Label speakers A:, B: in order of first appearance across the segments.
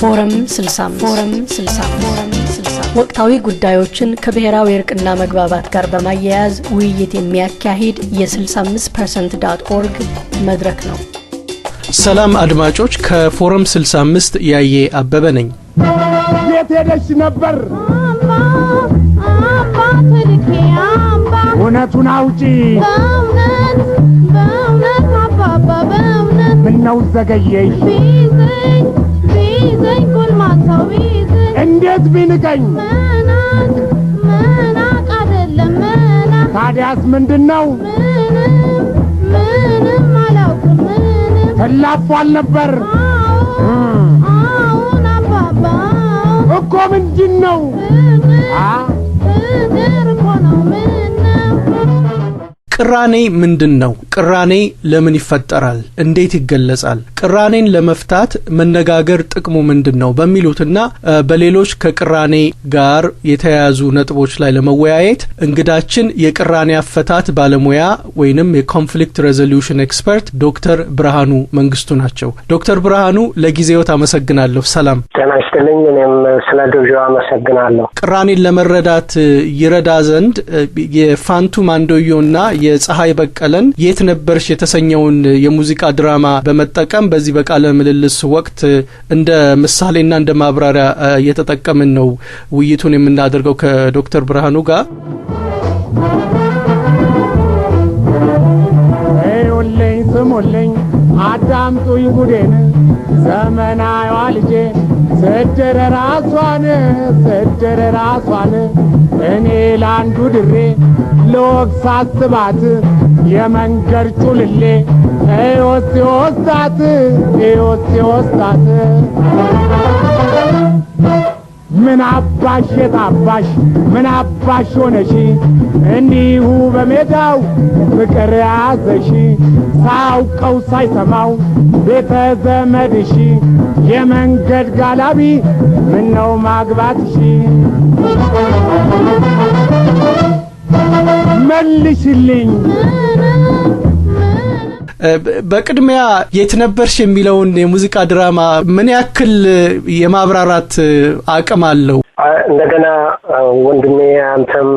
A: ፎረም 65፣ ፎረም 65፣ ፎረም 65 ወቅታዊ ጉዳዮችን ከብሔራዊ እርቅና መግባባት ጋር በማያያዝ ውይይት የሚያካሂድ የ65%.org መድረክ ነው።
B: ሰላም አድማጮች፣ ከፎረም 65 ያየ አበበ ነኝ።
C: የት ሄደሽ ነበር?
D: አምባ አምባ ትልኬ አምባ።
C: እውነቱን አውጪ።
D: በእውነት በእውነት አባባ በእውነት።
C: ምነው ዘገየሽ?
D: ቢይዘኝ ቢይዘኝ ጎልማሳው ቢይዘኝ።
C: እንዴት ቢንቀኝ?
D: መናቅ መናቅ አይደለም መናቅ።
C: ታዲያስ ምንድን ነው?
D: ምንም ምንም አላውቅም ምንም።
C: ተላፏል ነበር።
D: አዎ አዎን አባባ አዎ።
C: እኮ ምንድን ነው?
D: ፍቅር።
C: አ
D: ፍቅር እኮ ነው፣ ምን ነው?
B: ቅራኔ ምንድን ነው? ቅራኔ ለምን ይፈጠራል? እንዴት ይገለጻል? ቅራኔን ለመፍታት መነጋገር ጥቅሙ ምንድን ነው? በሚሉትና በሌሎች ከቅራኔ ጋር የተያያዙ ነጥቦች ላይ ለመወያየት እንግዳችን የቅራኔ አፈታት ባለሙያ ወይንም የ conflict resolution expert ዶክተር ብርሃኑ መንግስቱ ናቸው። ዶክተር ብርሃኑ፣ ለጊዜዎት አመሰግናለሁ። ሰላም።
E: ጤና ይስጥልኝ። እኔም ስለ ግብዣው አመሰግናለሁ።
B: ቅራኔን ለመረዳት ይረዳ ዘንድ የፋንቱ ማንዶዮና የፀሐይ በቀለን የት ነበርሽ የተሰኘውን የሙዚቃ ድራማ በመጠቀም በዚህ በቃለ ምልልስ ወቅት እንደ ምሳሌና እንደ ማብራሪያ እየተጠቀምን ነው ውይይቱን የምናደርገው ከዶክተር ብርሃኑ ጋር።
C: እዩልኝ፣ ስሙልኝ፣ አዳምጡኝ ጉዴን፣ ዘመናዊዋ ልጄ ስድር ራሷን ስድር ራሷን እኔ ለአንዱ ድሬ ለወግ ሳስባት የመንገድ ጩልሌ እዮት ሲወስዳት እዮት ሲወስዳት። ምን አባሽ የታባሽ ምን አባሽ ሆነሽ እንዲሁ በሜዳው ፍቅር ያዘሽ? ሳያውቀው ሳይሰማው ቤተ ዘመድሽ የመንገድ ጋላቢ ምነው ማግባትሽ? መልሽልኝ።
B: በቅድሚያ የት ነበርሽ የሚለውን የሙዚቃ ድራማ ምን ያክል የማብራራት አቅም አለው?
E: እንደገና ወንድሜ፣ አንተም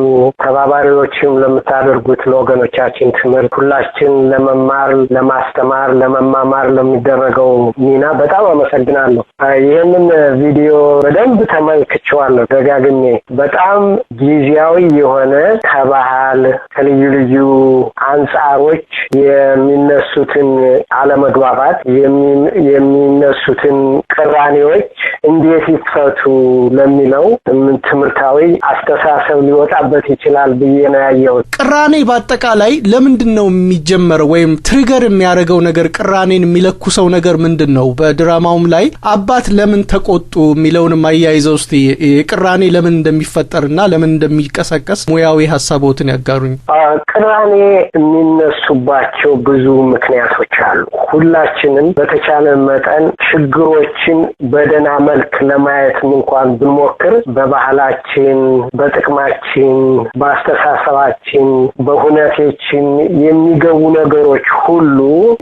E: ተባባሪዎችም ለምታደርጉት ለወገኖቻችን ትምህርት፣ ሁላችን ለመማር፣ ለማስተማር፣ ለመማማር ለሚደረገው ሚና በጣም አመሰግናለሁ። ይህንን ቪዲዮ በደንብ ተመልክቼዋለሁ ደጋግሜ። በጣም ጊዜያዊ የሆነ ከባህል ከልዩ ልዩ አንጻሮች የሚነሱትን አለመግባባት፣ የሚነሱትን ቅራኔዎች እንዴት ይፈቱ ለሚለው ትምህርታዊ አስተሳሰብ ሊወጣበት ይችላል ብዬ ነው ያየሁት።
B: ቅራኔ በአጠቃላይ ለምንድን ነው የሚጀመረው? ወይም trigger የሚያደርገው ነገር፣ ቅራኔን የሚለኩሰው ነገር ምንድን ነው? በድራማውም ላይ አባት ለምን ተቆጡ የሚለውንም አያይዘው እስቲ ቅራኔ ለምን እንደሚፈጠርና ለምን እንደሚቀሰቀስ ሙያዊ ሀሳቦትን ያጋሩኝ።
E: ቅራኔ የሚነሱባቸው ብዙ ምክንያቶች አሉ። ሁላችንም በተቻለ መጠን ችግሮችን በደህና መልክ ለማየት እንኳን ብንሞክር በባህላችን፣ በጥቅማችን፣ በአስተሳሰባችን፣ በሁነቴችን የሚገቡ ነገሮች ሁሉ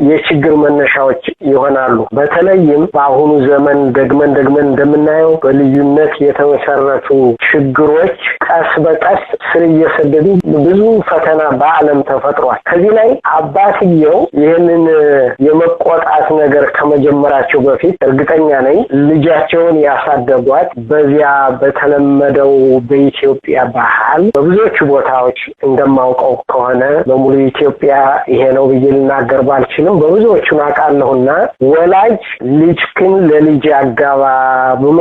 E: የችግር መነሻዎች ይሆናሉ። በተለይም በአሁኑ ዘመን ደግመን ደግመን እንደምናየው በልዩነት የተመሰረቱ ችግሮች ቀስ በቀስ ስር እየሰደዱ ብዙ ፈተና በዓለም ተፈጥሯል። ከዚህ ላይ አባትየው ይህንን የመቆጣት ነገር ከመጀመራቸው በፊት እርግጠኛ ነኝ ልጃቸውን ያሳደጓት በዚያ በተለመደው በኢትዮጵያ ባህል፣ በብዙዎቹ ቦታዎች እንደማውቀው ከሆነ፣ በሙሉ ኢትዮጵያ ይሄ ነው ብዬ ልናገር ባልችልም በብዙዎቹ አውቃለሁና ወላጅ ልጅክን ለልጅ አጋባ ብሎ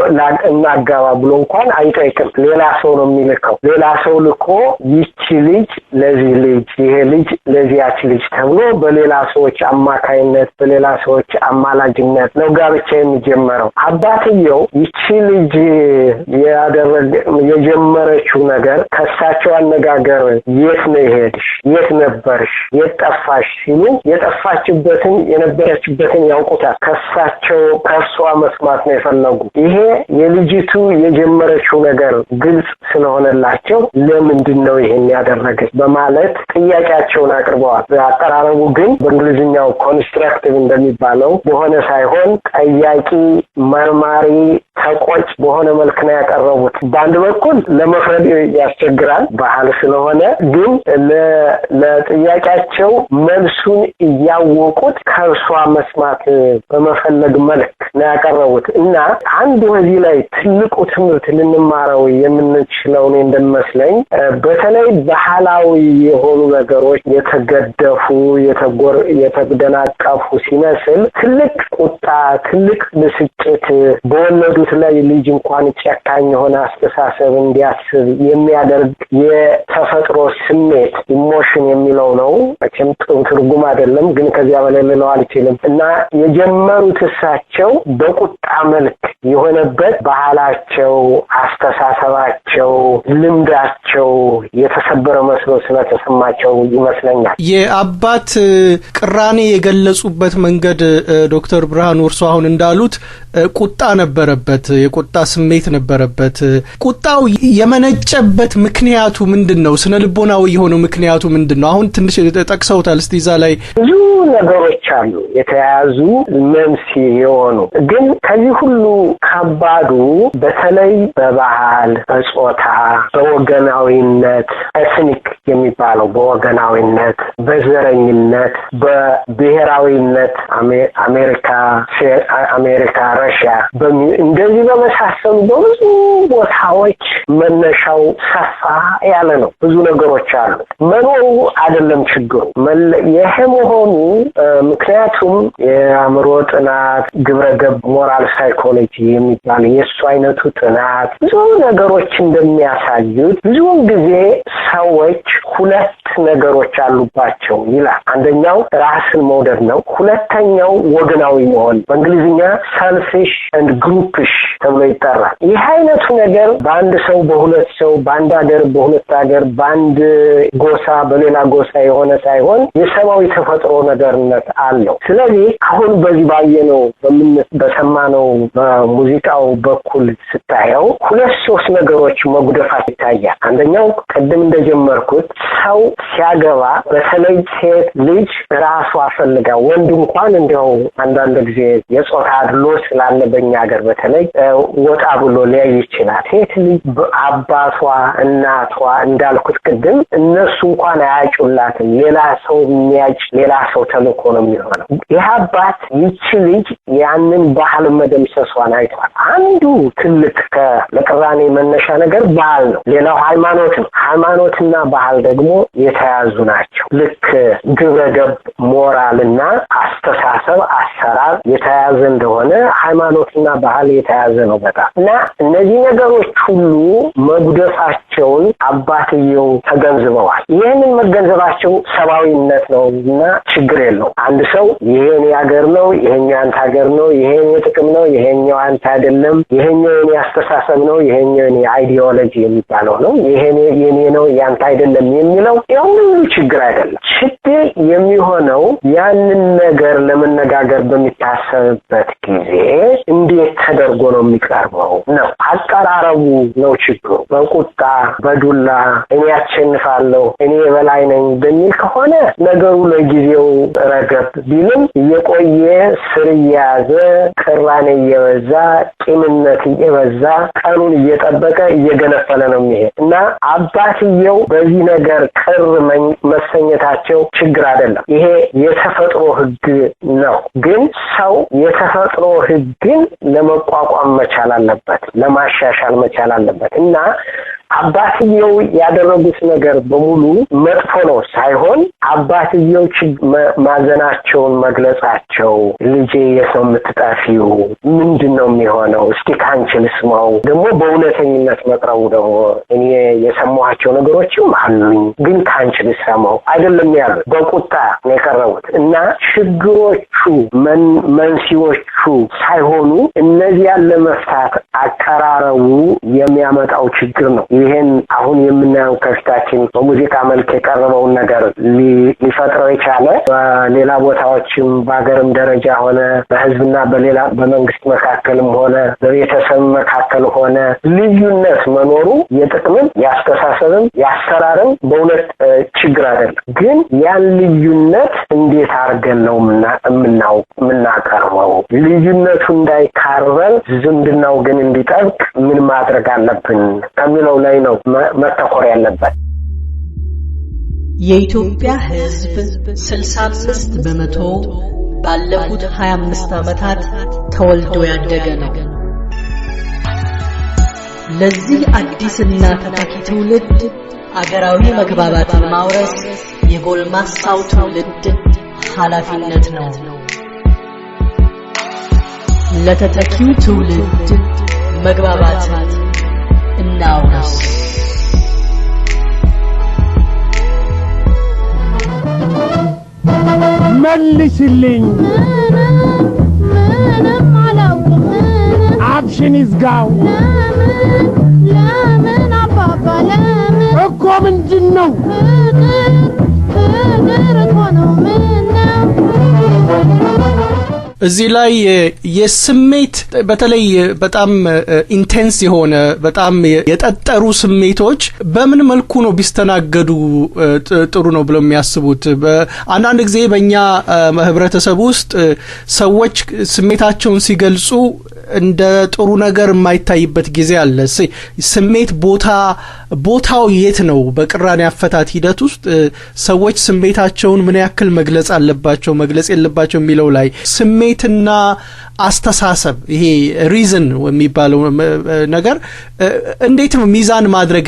E: እናጋባ ብሎ እንኳን አይጠይቅም። ሌላ ሰው ነው የሚልከው። ሌላ ሰው ልኮ ይቺ ልጅ ለዚህ ልጅ፣ ይሄ ልጅ ለዚያች ልጅ ተብሎ በሌላ ሰዎች አማካይነት፣ በሌላ ሰዎች አማላጅነት ነው ጋብቻ የሚጀመረው። አባትየው ይቺ ልጅ ያደረገ የጀመረችው ነገር ከሳቸው አነጋገር የት ነው የሄድሽ፣ የት ነበርሽ፣ የት ጠፋሽ ሲሉ የጠፋችበትን የነበረችበትን ያውቁታል። ከሳቸው ከእሷ መስማት ነው የፈለጉ። ይሄ የልጅቱ የጀመረችው ነገር ግልጽ ስለሆነላቸው ለምንድን ነው ይሄን ያደረገች በማለት ጥያቄያቸውን አቅርበዋል። አቀራረቡ ግን በእንግሊዝኛው constructive እንደሚባለው በሆነ ሳይሆን ጠያቂ፣ መርማሪ፣ ተቆጭ በሆነ መልክ ነው ያቀረቡት። በአንድ በኩል ለመፍረድ ያስቸግራል ባህል ስለሆነ፣ ግን ለጥያቄያቸው መልሱን እያወቁት ከእርሷ መስማት በመፈለግ መልክ ነው ያቀረቡት። እና አንዱ በዚህ ላይ ትልቁ ትምህርት ልንማረው የምንችለው እኔ እንደሚመስለኝ በተለይ ባህላዊ የሆኑ ነገሮች የተገደፉ የተደናቀፉ ሲመስል ትልቅ ቁጣ፣ ትልቅ ብስጭት፣ በወለዱት ላይ ልጅ እንኳን ጨካኝ የሆነ አስተሳሰብ እንዲያስብ የሚያደርግ የተፈጥሮ ስሜት emotion የሚለው ነው። መቼም ጥሩ ትርጉም አይደለም፣ ግን ከዚያ በላይ ልለው አልችልም። እና የጀመሩት እሳቸው በቁጣ መልክ የሆነበት ባህላቸው፣ አስተሳሰባቸው፣ ልምዳቸው የተሰበረ መስሎ ስለተሰማቸው ይመስለኛል።
B: የአባት ቅራኔ የገለጹበት መንገድ ዶክተር ብርሃኑ እርሶ አሁን እንዳሉት ቁጣ ነበረበት፣ የቁጣ ስሜት ነበረበት። ቁጣው የመነጨበት ምክንያቱ ምንድን ነው? ስነ ልቦናዊ የሆነው ምክንያቱ ምንድን ነው? አሁን ትንሽ ጠቅሰውታል። እስቲ እዛ ላይ
E: ብዙ ነገሮች አሉ የተያያዙ መንስኤ የሆኑ፣ ግን ከዚህ ሁሉ ከባዱ በተለይ በባህል፣ በጾታ፣ በወገናዊነት ethnic የሚባለው በወገናዊነት፣ በዘረኝነት፣ በብሔራዊነት አሜሪካ፣ ረሽያ እንደዚህ በመሳሰሉ በብዙ ቦታዎች መነሻው ሰፋ ያለ ነው። ብዙ ነገሮች አሉ። መኖሩ አይደለም ችግሩ። ይሄ መሆኑ ምክንያቱም የአእምሮ ጥናት፣ ግብረገብ moral psychology የሚባል የእሱ አይነቱ ጥናት ብዙ ነገሮች እንደሚያሳዩት ብዙውን ጊዜ ሰዎች ሁለት ነገሮች አሉባቸው ይላል። አንደኛው ራስን መውደድ ነው። ሁለተኛው ወገናዊ መሆን፣ በእንግሊዝኛ selfish and groupish ተብሎ ይጠራል። ይህ አይነቱ ነገር በአንድ ሰው፣ በሁለት ሰው፣ በአንድ ሀገር፣ በሁለት ሀገር፣ በአንድ ጎሳ፣ በሌላ ጎሳ የሆነ ሳይሆን የሰብአዊ ተፈጥሮ ነገርነት አለው። ስለዚህ አሁን በዚህ ባየነው በሰማነው በሙዚቃው በኩል ስታየው ሁለት ሶስት ነገሮች መጉደፋት ይታያል። አንደኛው ቅድም እንደጀመርኩት ሰው ሲያገባ በተለይ ሴት ልጅ ራሷ ፈልጋ፣ ወንድ እንኳን እንዲያው አንዳንድ ጊዜ የጾታ አድሎ ስላለ በእኛ ሀገር በተለይ ወጣ ብሎ ሊያይ ይችላል። ሴት ልጅ አባቷ፣ እናቷ እንዳልኩት ቅድም እነሱ እንኳን አያጩላትም። ሌላ ሰው የሚያጭ ሌላ ሰው ተልኮ ነው የሚሆነው። ይህ አባት ይቺ ልጅ ያንን ባህል መደምሰሷን አይቷል። አንዱ ትልቅ ለቅራኔ መነሻ ነገር ባህል ነው። ሌላው ሃይማኖት ነው። ሃይማኖትና ባህል ደግሞ የተያዙ ናቸው። ልክ ግብረገብ ሞራልና አስተሳሰብ አሰራር የተያዘ እንደሆነ ሃይማኖትና ባህል የተያዘ ነው በጣም። እና እነዚህ ነገሮች ሁሉ መጉደፋቸውን አባትየው ተገንዝበዋል። ይህንን መገንዘባቸው ሰብአዊነት ነው እና ችግር የለው። አንድ ሰው ይሄ የኔ ሀገር ነው፣ ይሄኛው አንተ ሀገር ነው፣ ይሄ የኔ ጥቅም ነው፣ ይሄኛው አንተ አይደለም፣ ይሄኛው የኔ አስተሳሰብ ነው፣ ይሄኛው የኔ ideology የሚባለው ነው፣ ይሄ የኔ ነው ያንተ አይደለም የሚለው ይሄ ሁሉ ችግር አይደለም። ችግር የሚሆነው ያንን ነገር ለመነጋገር በሚታሰብበት ጊዜ እንዴት ተደርጎ ነው የሚቀርበው ነው። አቀራረቡ ነው ችግሩ። በቁጣ፣ በዱላ፣ እኔ አሸንፋለሁ፣ እኔ የበላይ ነኝ በሚል ከሆነ ነገሩ ለጊዜው ረገብ ቢልም እየቆየ ስር እየያዘ፣ ቅራኔ እየበዛ፣ ቂምነት እየበዛ፣ ቀኑን እየጠበቀ እየገነፈለ ነው የሚሄድ። እና አባትየው በዚህ ነገር ቅር መሰኘታቸው ችግር አይደለም። ይሄ የተፈጥሮ ሕግ ነው። ግን ሰው የተፈጥሮ ሕግን ለመቋቋም መቻል አለበት፣ ለማሻሻል መቻል አለበት። እና አባትየው ያደረጉት ነገር በሙሉ መጥፎ ነው ሳይሆን አባትየው ማዘናቸውን መግለጻቸው፣ ልጄ የት ነው የምትጠፊው? ምንድን ነው የሚሆነው? እስቲ ካንቺ ልስማው፣ ደግሞ በእውነተኝነት መቅረቡ፣ ደግሞ እኔ የሰማኋቸው ነገሮችም አሉኝ፣ ግን ካንቺ ልሰማው አይደለም ያሉት፣ በቁጣ ነው የቀረቡት። እና ችግሮቹ መንስኤዎቹ ሳይሆኑ እነዚያን ለመፍታት አቀራረቡ የሚያመጣው ችግር ነው። ይሄን አሁን የምናየው ከፊታችን በሙዚቃ መልክ የቀረበውን ነገር ሊፈጥረው የቻለ በሌላ ቦታዎችም በሀገርም ደረጃ ሆነ በህዝብና በሌላ በመንግስት መካከልም ሆነ በቤተሰብ መካከል ሆነ ልዩነት መኖሩ የጥቅምም የአስተሳሰብም የአሰራርም በእውነት ችግር አይደለም። ግን ያን ልዩነት እንዴት አድርገን ነው የምናቀርበው? ልዩነቱ እንዳይካረር ዝምድናው ግን ቅራኔያችን እንዲጠብቅ ምን ማድረግ አለብን ከሚለው ላይ ነው መተኮር ያለበት።
A: የኢትዮጵያ ሕዝብ 65% ባለፉት 25 ዓመታት ተወልዶ ያደገ ነው። ለዚህ አዲስና ተተኪ ትውልድ አገራዊ መግባባትን ማውረስ የጎልማሳው ትውልድ ኃላፊነት ነው። ለተተኪው ትውልድ መግባባትን እናውርስ።
C: መልሽልኝ።
D: ምንም ምንም አላውቅም ምንም።
C: አፍሽን ይዝጋው።
D: ለምን ለምን አባባ ለምን?
C: እኮ ምንድን ነው?
D: ፍቅር ፍቅር እኮ ነው፣ ምነው?
B: እዚህ ላይ የስሜት በተለይ በጣም intense የሆነ፣ በጣም የጠጠሩ ስሜቶች በምን መልኩ ነው ቢስተናገዱ ጥሩ ነው ብለው የሚያስቡት? አንዳንድ ጊዜ በእኛ ህብረተሰብ ውስጥ ሰዎች ስሜታቸውን ሲገልጹ እንደ ጥሩ ነገር የማይታይበት ጊዜ አለ። ስሜት ቦታው የት ነው? በቅራኔ አፈታት ሂደት ውስጥ ሰዎች ስሜታቸውን ምን ያክል መግለጽ አለባቸው፣ መግለጽ የለባቸው የሚለው ላይ ስሜትና አስተሳሰብ፣ ይሄ reason የሚባለው ነገር እንዴት ነው ሚዛን ማድረግ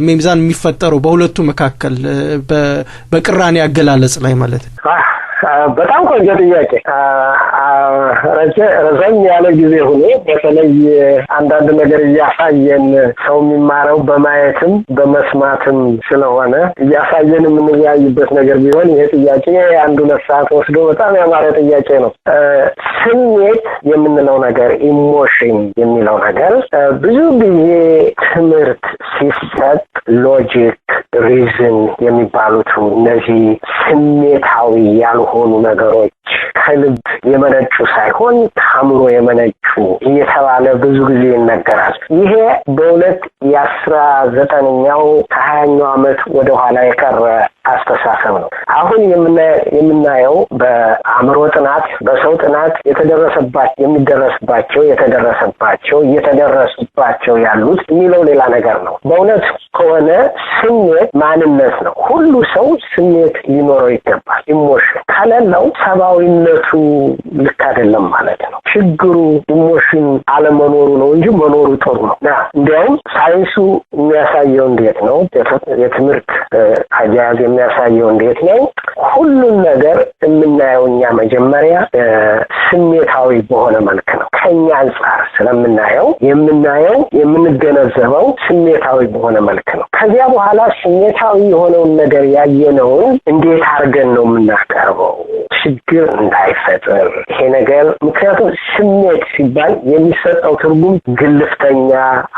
B: ሚዛን የሚፈጠረው በሁለቱ መካከል በቅራኔ አገላለጽ ላይ ማለት ነው?
E: በጣም ቆንጆ ጥያቄ። ረዘም ያለ ጊዜ ሆኖ በተለይ አንዳንድ ነገር እያሳየን፣ ሰው የሚማረው በማየትም በመስማትም ስለሆነ፣ እያሳየን የምንወያይበት ነገር ቢሆን ይሄ ጥያቄ 1-2 ሰዓት ወስዶ በጣም ያማረ ጥያቄ ነው። ስሜት የምንለው ነገር፣ emotion የሚለው ነገር ብዙ ጊዜ ትምህርት ሲሰጥ logic፣ reason የሚባሉት እነዚህ ስሜታዊ ያልሆኑ ነገሮች፣ ከልብ የመነጩ ሳይሆን ከአእምሮ የመነጩ እየተባለ ብዙ ጊዜ ይነገራል። ይሄ በእውነት የ19ኛው ከ20ኛው ዓመት ወደኋላ የቀረ አስተሳሰብ ነው። አሁን የምናየው በአእምሮ ጥናት፣ በሰው ጥናት የሚደረስባቸው፣ የተደረሰባቸው፣ እየተደረሱባቸው ያሉት የሚለው ሌላ ነገር ነው። በእውነት ከሆነ ስሜት ማንነት ነው። ሁሉ ሰው ስሜት ሊኖረው ይገባል። Emotion ከሌለው ሰብአዊነቱ ልክ አይደለም ማለት ነው። ችግሩ emotion አለመኖሩ ነው እንጂ መኖሩ ጥሩ ነው። እና እንዲያውም ሳይንሱ የሚያሳየው እንዴት ነው? የትምህርት አያያዝ የሚያሳየው እንዴት ነው? ሁሉን ነገር የምናየው እኛ መጀመሪያ ስሜታዊ በሆነ መልክ ነው። ከኛ አንጻር ስለምናየው የምናየው፣ የምንገነዘበው ስሜታዊ በሆነ መልክ ነው። ከዚያ በኋላ ስሜታዊ የሆነውን ነገር ያየነውን እንዴት አድርገን ነው የምናቀርበው ችግር እንዳይፈጥር ይሄ ነገር? ምክንያቱም ስሜት ሲባል የሚሰጠው ትርጉም ግልፍተኛ፣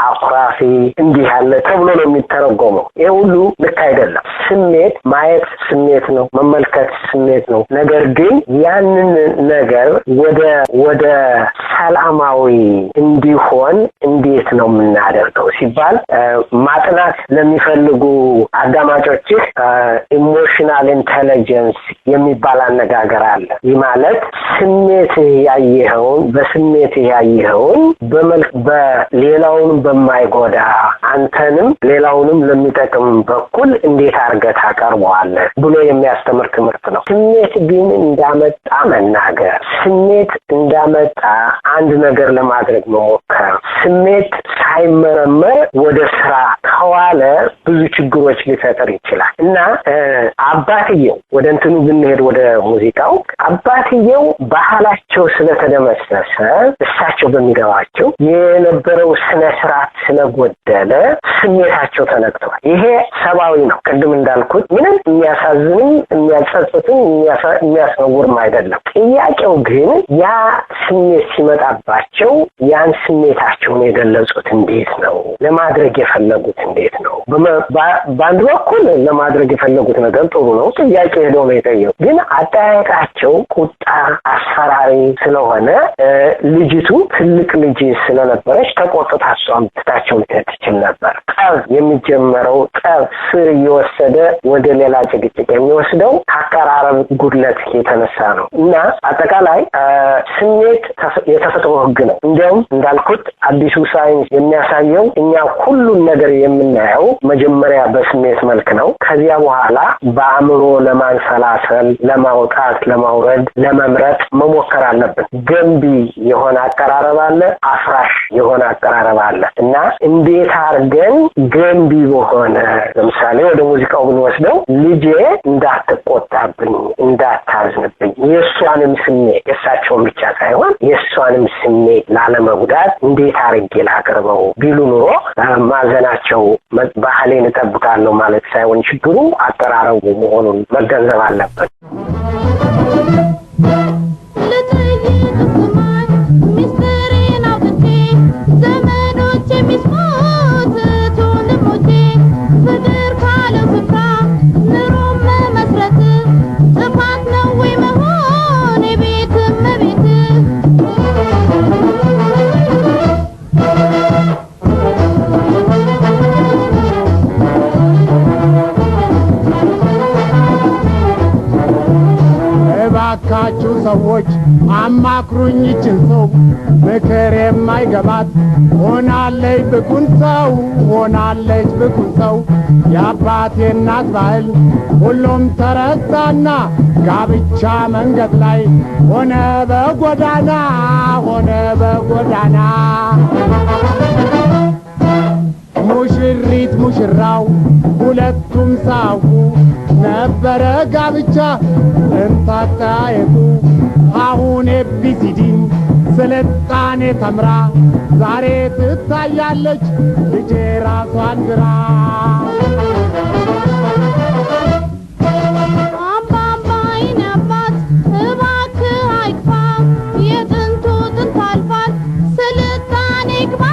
E: አኩራፊ፣ እንዲህ ያለ ተብሎ ነው የሚተረጎመው። ይሄ ሁሉ ልክ አይደለም። ስሜት ማየት ስሜት ነው፣ መመልከት ስሜት ነው። ነገር ግን ያንን ነገር ወደ ሰላማዊ እንዲሆን እንዴት ነው የምናደርገው ሲባል ማጥናት ለሚፈልጉ አዳማጮችህ emotional intelligence የሚባል አነጋገር አለ። ይህ ማለት ስሜትህ ያየኸውን፣ በስሜትህ ያየኸውን በመልክ በሌላውን በማይጎዳ፣ አንተንም ሌላውንም ለሚጠቅም በኩል እንዴት አድርገህ ታቀርበዋለህ ብሎ የሚያስተምር ትምህርት ነው። ስሜት ግን እንዳመጣ መናገር፣ ስሜት እንዳመጣ አንድ ነገር ለማድረግ መሞከር፣ ስሜት ሳይመረመር ወደ ስራ ከዋለ ብዙ ችግሮች ሊፈጥር ይችላል። እና አባትየው፣ ወደ እንትኑ ብንሄድ፣ ወደ ሙዚቃው፣ አባትየው ባህላቸው ስለተደመሰሰ፣ እሳቸው በሚገባቸው የነበረው ስነ ስርዓት ስለጎደለ ስሜታቸው ተነክቷል። ይሄ ሰብአዊ ነው። ቅድም እንዳልኩት ምንም የሚያሳዝንም፣ የሚያጸጽትም፣ የሚያስነውርም አይደለም። ጥያቄው ግን ያ ስሜት ሲመጣባቸው ያን ስሜታቸውን የገለጹት እንዴት ነው? ለማድረግ የፈለጉት እንዴት ነው? በአንድ በኩል ለማድረግ የፈለጉት ነገር ጥሩ ነው። ጥያቄ ሄደው ነው የጠየቁ። ግን አጠያየቃቸው ቁጣ፣ አስፈራሪ ስለሆነ ልጅቱ ትልቅ ልጅ ስለነበረች ተቆጥታ እሷም ትታቸው ልትሄድ ትችል ነበር። ጠብ የሚጀመረው፣ ጠብ ስር እየወሰደ ወደ ሌላ ጭቅጭቅ የሚወስደው ከአቀራረብ ጉድለት የተነሳ ነው። እና አጠቃላይ ስሜት የተፈጥሮ ሕግ ነው። እንዲያውም እንዳልኩት አዲሱ ሳይንስ የሚያሳየው እኛ ሁሉን ነገር የምናየው መጀመሪያ በስሜት መልክ ነው። ከዚያ በኋላ በአእምሮ ለማንሰላሰል፣ ለማውጣት፣ ለማውረድ፣ ለመምረጥ መሞከር አለብን። ገንቢ የሆነ አቀራረብ አለ፣ አፍራሽ የሆነ አቀራረብ አለ። እና እንዴት አድርገን ገንቢ በሆነ፣ ለምሳሌ ወደ ሙዚቃው ብንወስደው፣ ልጄ እንዳትቆጣብኝ፣ እንዳታዝንብኝ፣ የእሷንም ስሜት፣ የእሳቸውን ብቻ ሳይሆን የእሷንም ስሜት ላለመጉዳት እንዴት አድርጌ ላቅርበው ቢሉ ኑሮ ማዘናቸው ባህሌን እጠብቃለሁ ማለት ሳይሆን ችግሩ አቀራረቡ መሆኑን መገንዘብ አለብን።
D: ልጠይቅ ስማኝ ሚስጥሬን አውጥቼ፣ ዘመዶች የሚስሙት ወንድሞቼ፣ ፍቅር ካለው ስፍራ ኑሮ መመስረት ጥፋት ነው ወይ መሆን የቤት እመቤት?
C: እባካችሁ ሰዎች አማክሩኝ፣ ይችን ሰው ምክር የማይገባት ሆናለች ብኩን ሰው፣ ሆናለች ብኩን ሰው። የአባቴ እናት ባህል ሁሉም ተረሳና ጋብቻ መንገድ ላይ ሆነ በጎዳና፣ ሆነ በጎዳና። ሙሽሪት ሙሽራው ሁለቱም ሳቁ፣ ነበረ ጋብቻ እንታጣየቁ። አሁን ABCD ን ስልጣኔ ተምራ ዛሬ ትታያለች ልጄ ራሷን ግራ።
D: አባባ የኔ አባት እባክህ አይክፋ፣ የጥንቱ ጥንት አልፏል፣ ስልጣኔ ግባ፣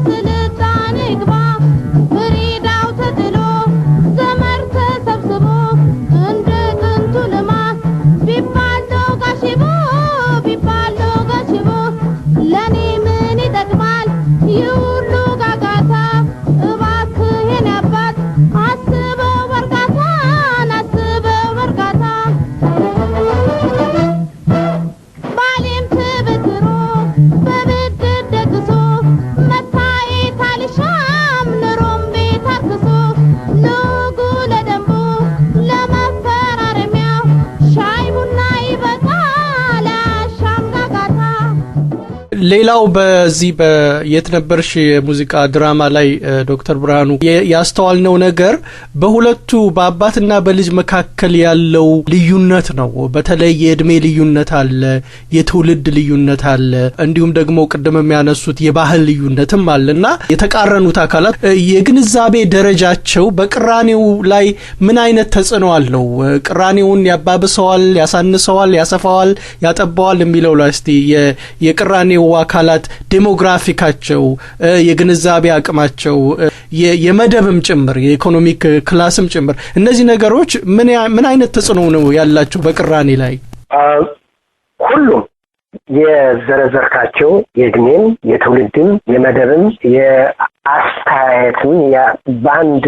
D: ስልጣኔ ግባ። ፍሪዳው ተጥሎ ዘመር ተሰብስቦ እንደ ጥንቱ ልማት ቢባል ዶጋ ሽቦ፣ ቢባል ዶጋ ሽቦ፣ ለኔ ምን ይጠቅማል ይህ ሁሉ ጋጋታ? እባክህ የኔ አባት አስበው በርጋታን፣ አስበው በርጋታ። ባሌም ተበድሮ በብድር ደግሶ መታየት አልሻም ኑሮም ቤት አርክሶ፣ ለወጉ ለደንቡ ለመፈራረሚያው ሻይ ቡና ይበቃል አያሻም ጋጋታ።
B: ሌላው በዚህ በየት ነበርሽ የሙዚቃ ድራማ ላይ ዶክተር ብርሃኑ ያስተዋልነው ነገር በሁለቱ በአባትና በልጅ መካከል ያለው ልዩነት ነው። በተለይ የእድሜ ልዩነት አለ፣ የትውልድ ልዩነት አለ፣ እንዲሁም ደግሞ ቅድም የሚያነሱት የባህል ልዩነትም አለ። እና የተቃረኑት አካላት የግንዛቤ ደረጃቸው በቅራኔው ላይ ምን አይነት ተጽዕኖ አለው? ቅራኔውን ያባብሰዋል፣ ያሳንሰዋል፣ ያሰፋዋል፣ ያጠባዋል የሚለው ላይ እስቲ የቅራኔው አካላት demographic ኣቸው፣ የግንዛቤ አቅማቸው፣ የመደብም ጭምር የ economic class ም ጭምር እነዚህ ነገሮች ምን አይነት ተጽዕኖ ነው ያላቸው በቅራኔ ላይ?
E: ሁሉም የዘረዘርካቸው የእድሜም፣ የትውልድም፣ የመደብም፣ የአስተያየትም፣ በአንድ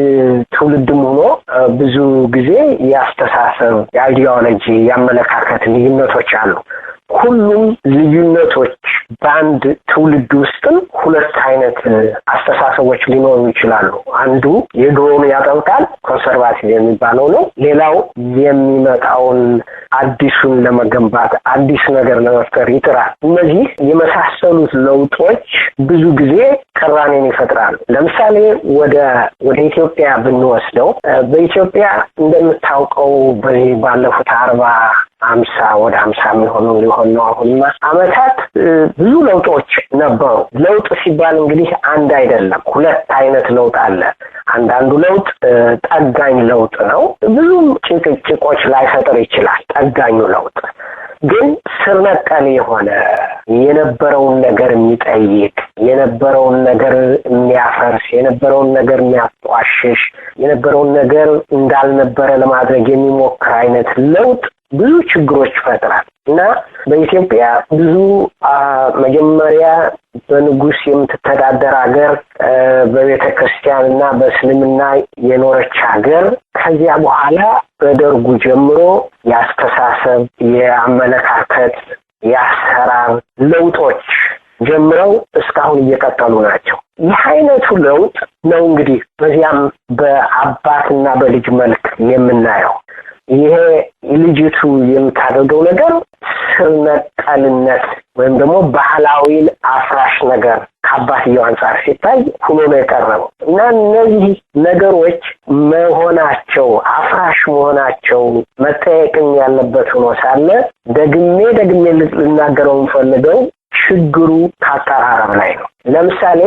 E: ትውልድም ሆኖ ብዙ ጊዜ የአስተሳሰብ፣ የ ideology፣ የአመለካከት ልዩነቶች አሉ። ሁሉም ልዩነቶች በአንድ ትውልድ ውስጥም ሁለት አይነት አስተሳሰቦች ሊኖሩ ይችላሉ። አንዱ የድሮውን ያጠብቃል፣ conservative የሚባለው ነው። ሌላው የሚመጣውን አዲሱን ለመገንባት፣ አዲስ ነገር ለመፍጠር ይጥራል። እነዚህ የመሳሰሉት ለውጦች ብዙ ጊዜ ቅራኔን ይፈጥራሉ። ለምሳሌ ወደ ኢትዮጵያ ብንወስደው፣ በኢትዮጵያ እንደምታውቀው በዚህ ባለፉት 40፣ 50፣ ወደ 50 የሚሆኑ ሊሆን ነው አሁንማ አመታት ብዙ ለውጦች ነበሩ። ለውጥ ሲባል እንግዲህ አንድ አይደለም፣ ሁለት አይነት ለውጥ አለ። አንዳንዱ ለውጥ ጠጋኝ ለውጥ ነው። ብዙም ጭቅጭቆች ላይፈጥር ይችላል። ጠጋኙ ለውጥ ግን ስር ነቀል የሆነ፣ የነበረውን ነገር የሚጠይቅ፣ የነበረውን ነገር የሚያፈርስ፣ የነበረውን ነገር የሚያቋሽሽ፣ የነበረውን ነገር እንዳልነበረ ለማድረግ የሚሞክር አይነት ለውጥ ብዙ ችግሮች ይፈጥራል። እና በኢትዮጵያ ብዙ መጀመሪያ በንጉስ የምትተዳደር ሀገር፣ በቤተ ክርስቲያን እና በእስልምና የኖረች ሀገር፣ ከዚያ በኋላ በደርጉ ጀምሮ የአስተሳሰብ፣ የአመለካከት፣ የአሰራር ለውጦች ጀምረው እስካሁን እየቀጠሉ ናቸው። ይህ አይነቱ ለውጥ ነው እንግዲህ በዚያም በአባትና በልጅ መልክ የምናየው። ይሄ ልጅቱ የምታደርገው ነገር ስር ነቀልነት ወይም ደግሞ ባህላዊን አፍራሽ ነገር ከአባትየው አንጻር ሲታይ ሆኖ ነው የቀረበው። እና እነዚህ ነገሮች መሆናቸው፣ አፍራሽ መሆናቸው መጠየቅም ያለበት ሆኖ ሳለ፣ ደግሜ ደግሜ ልናገረው የምፈልገው ችግሩ ከአቀራረብ ላይ ነው። ለምሳሌ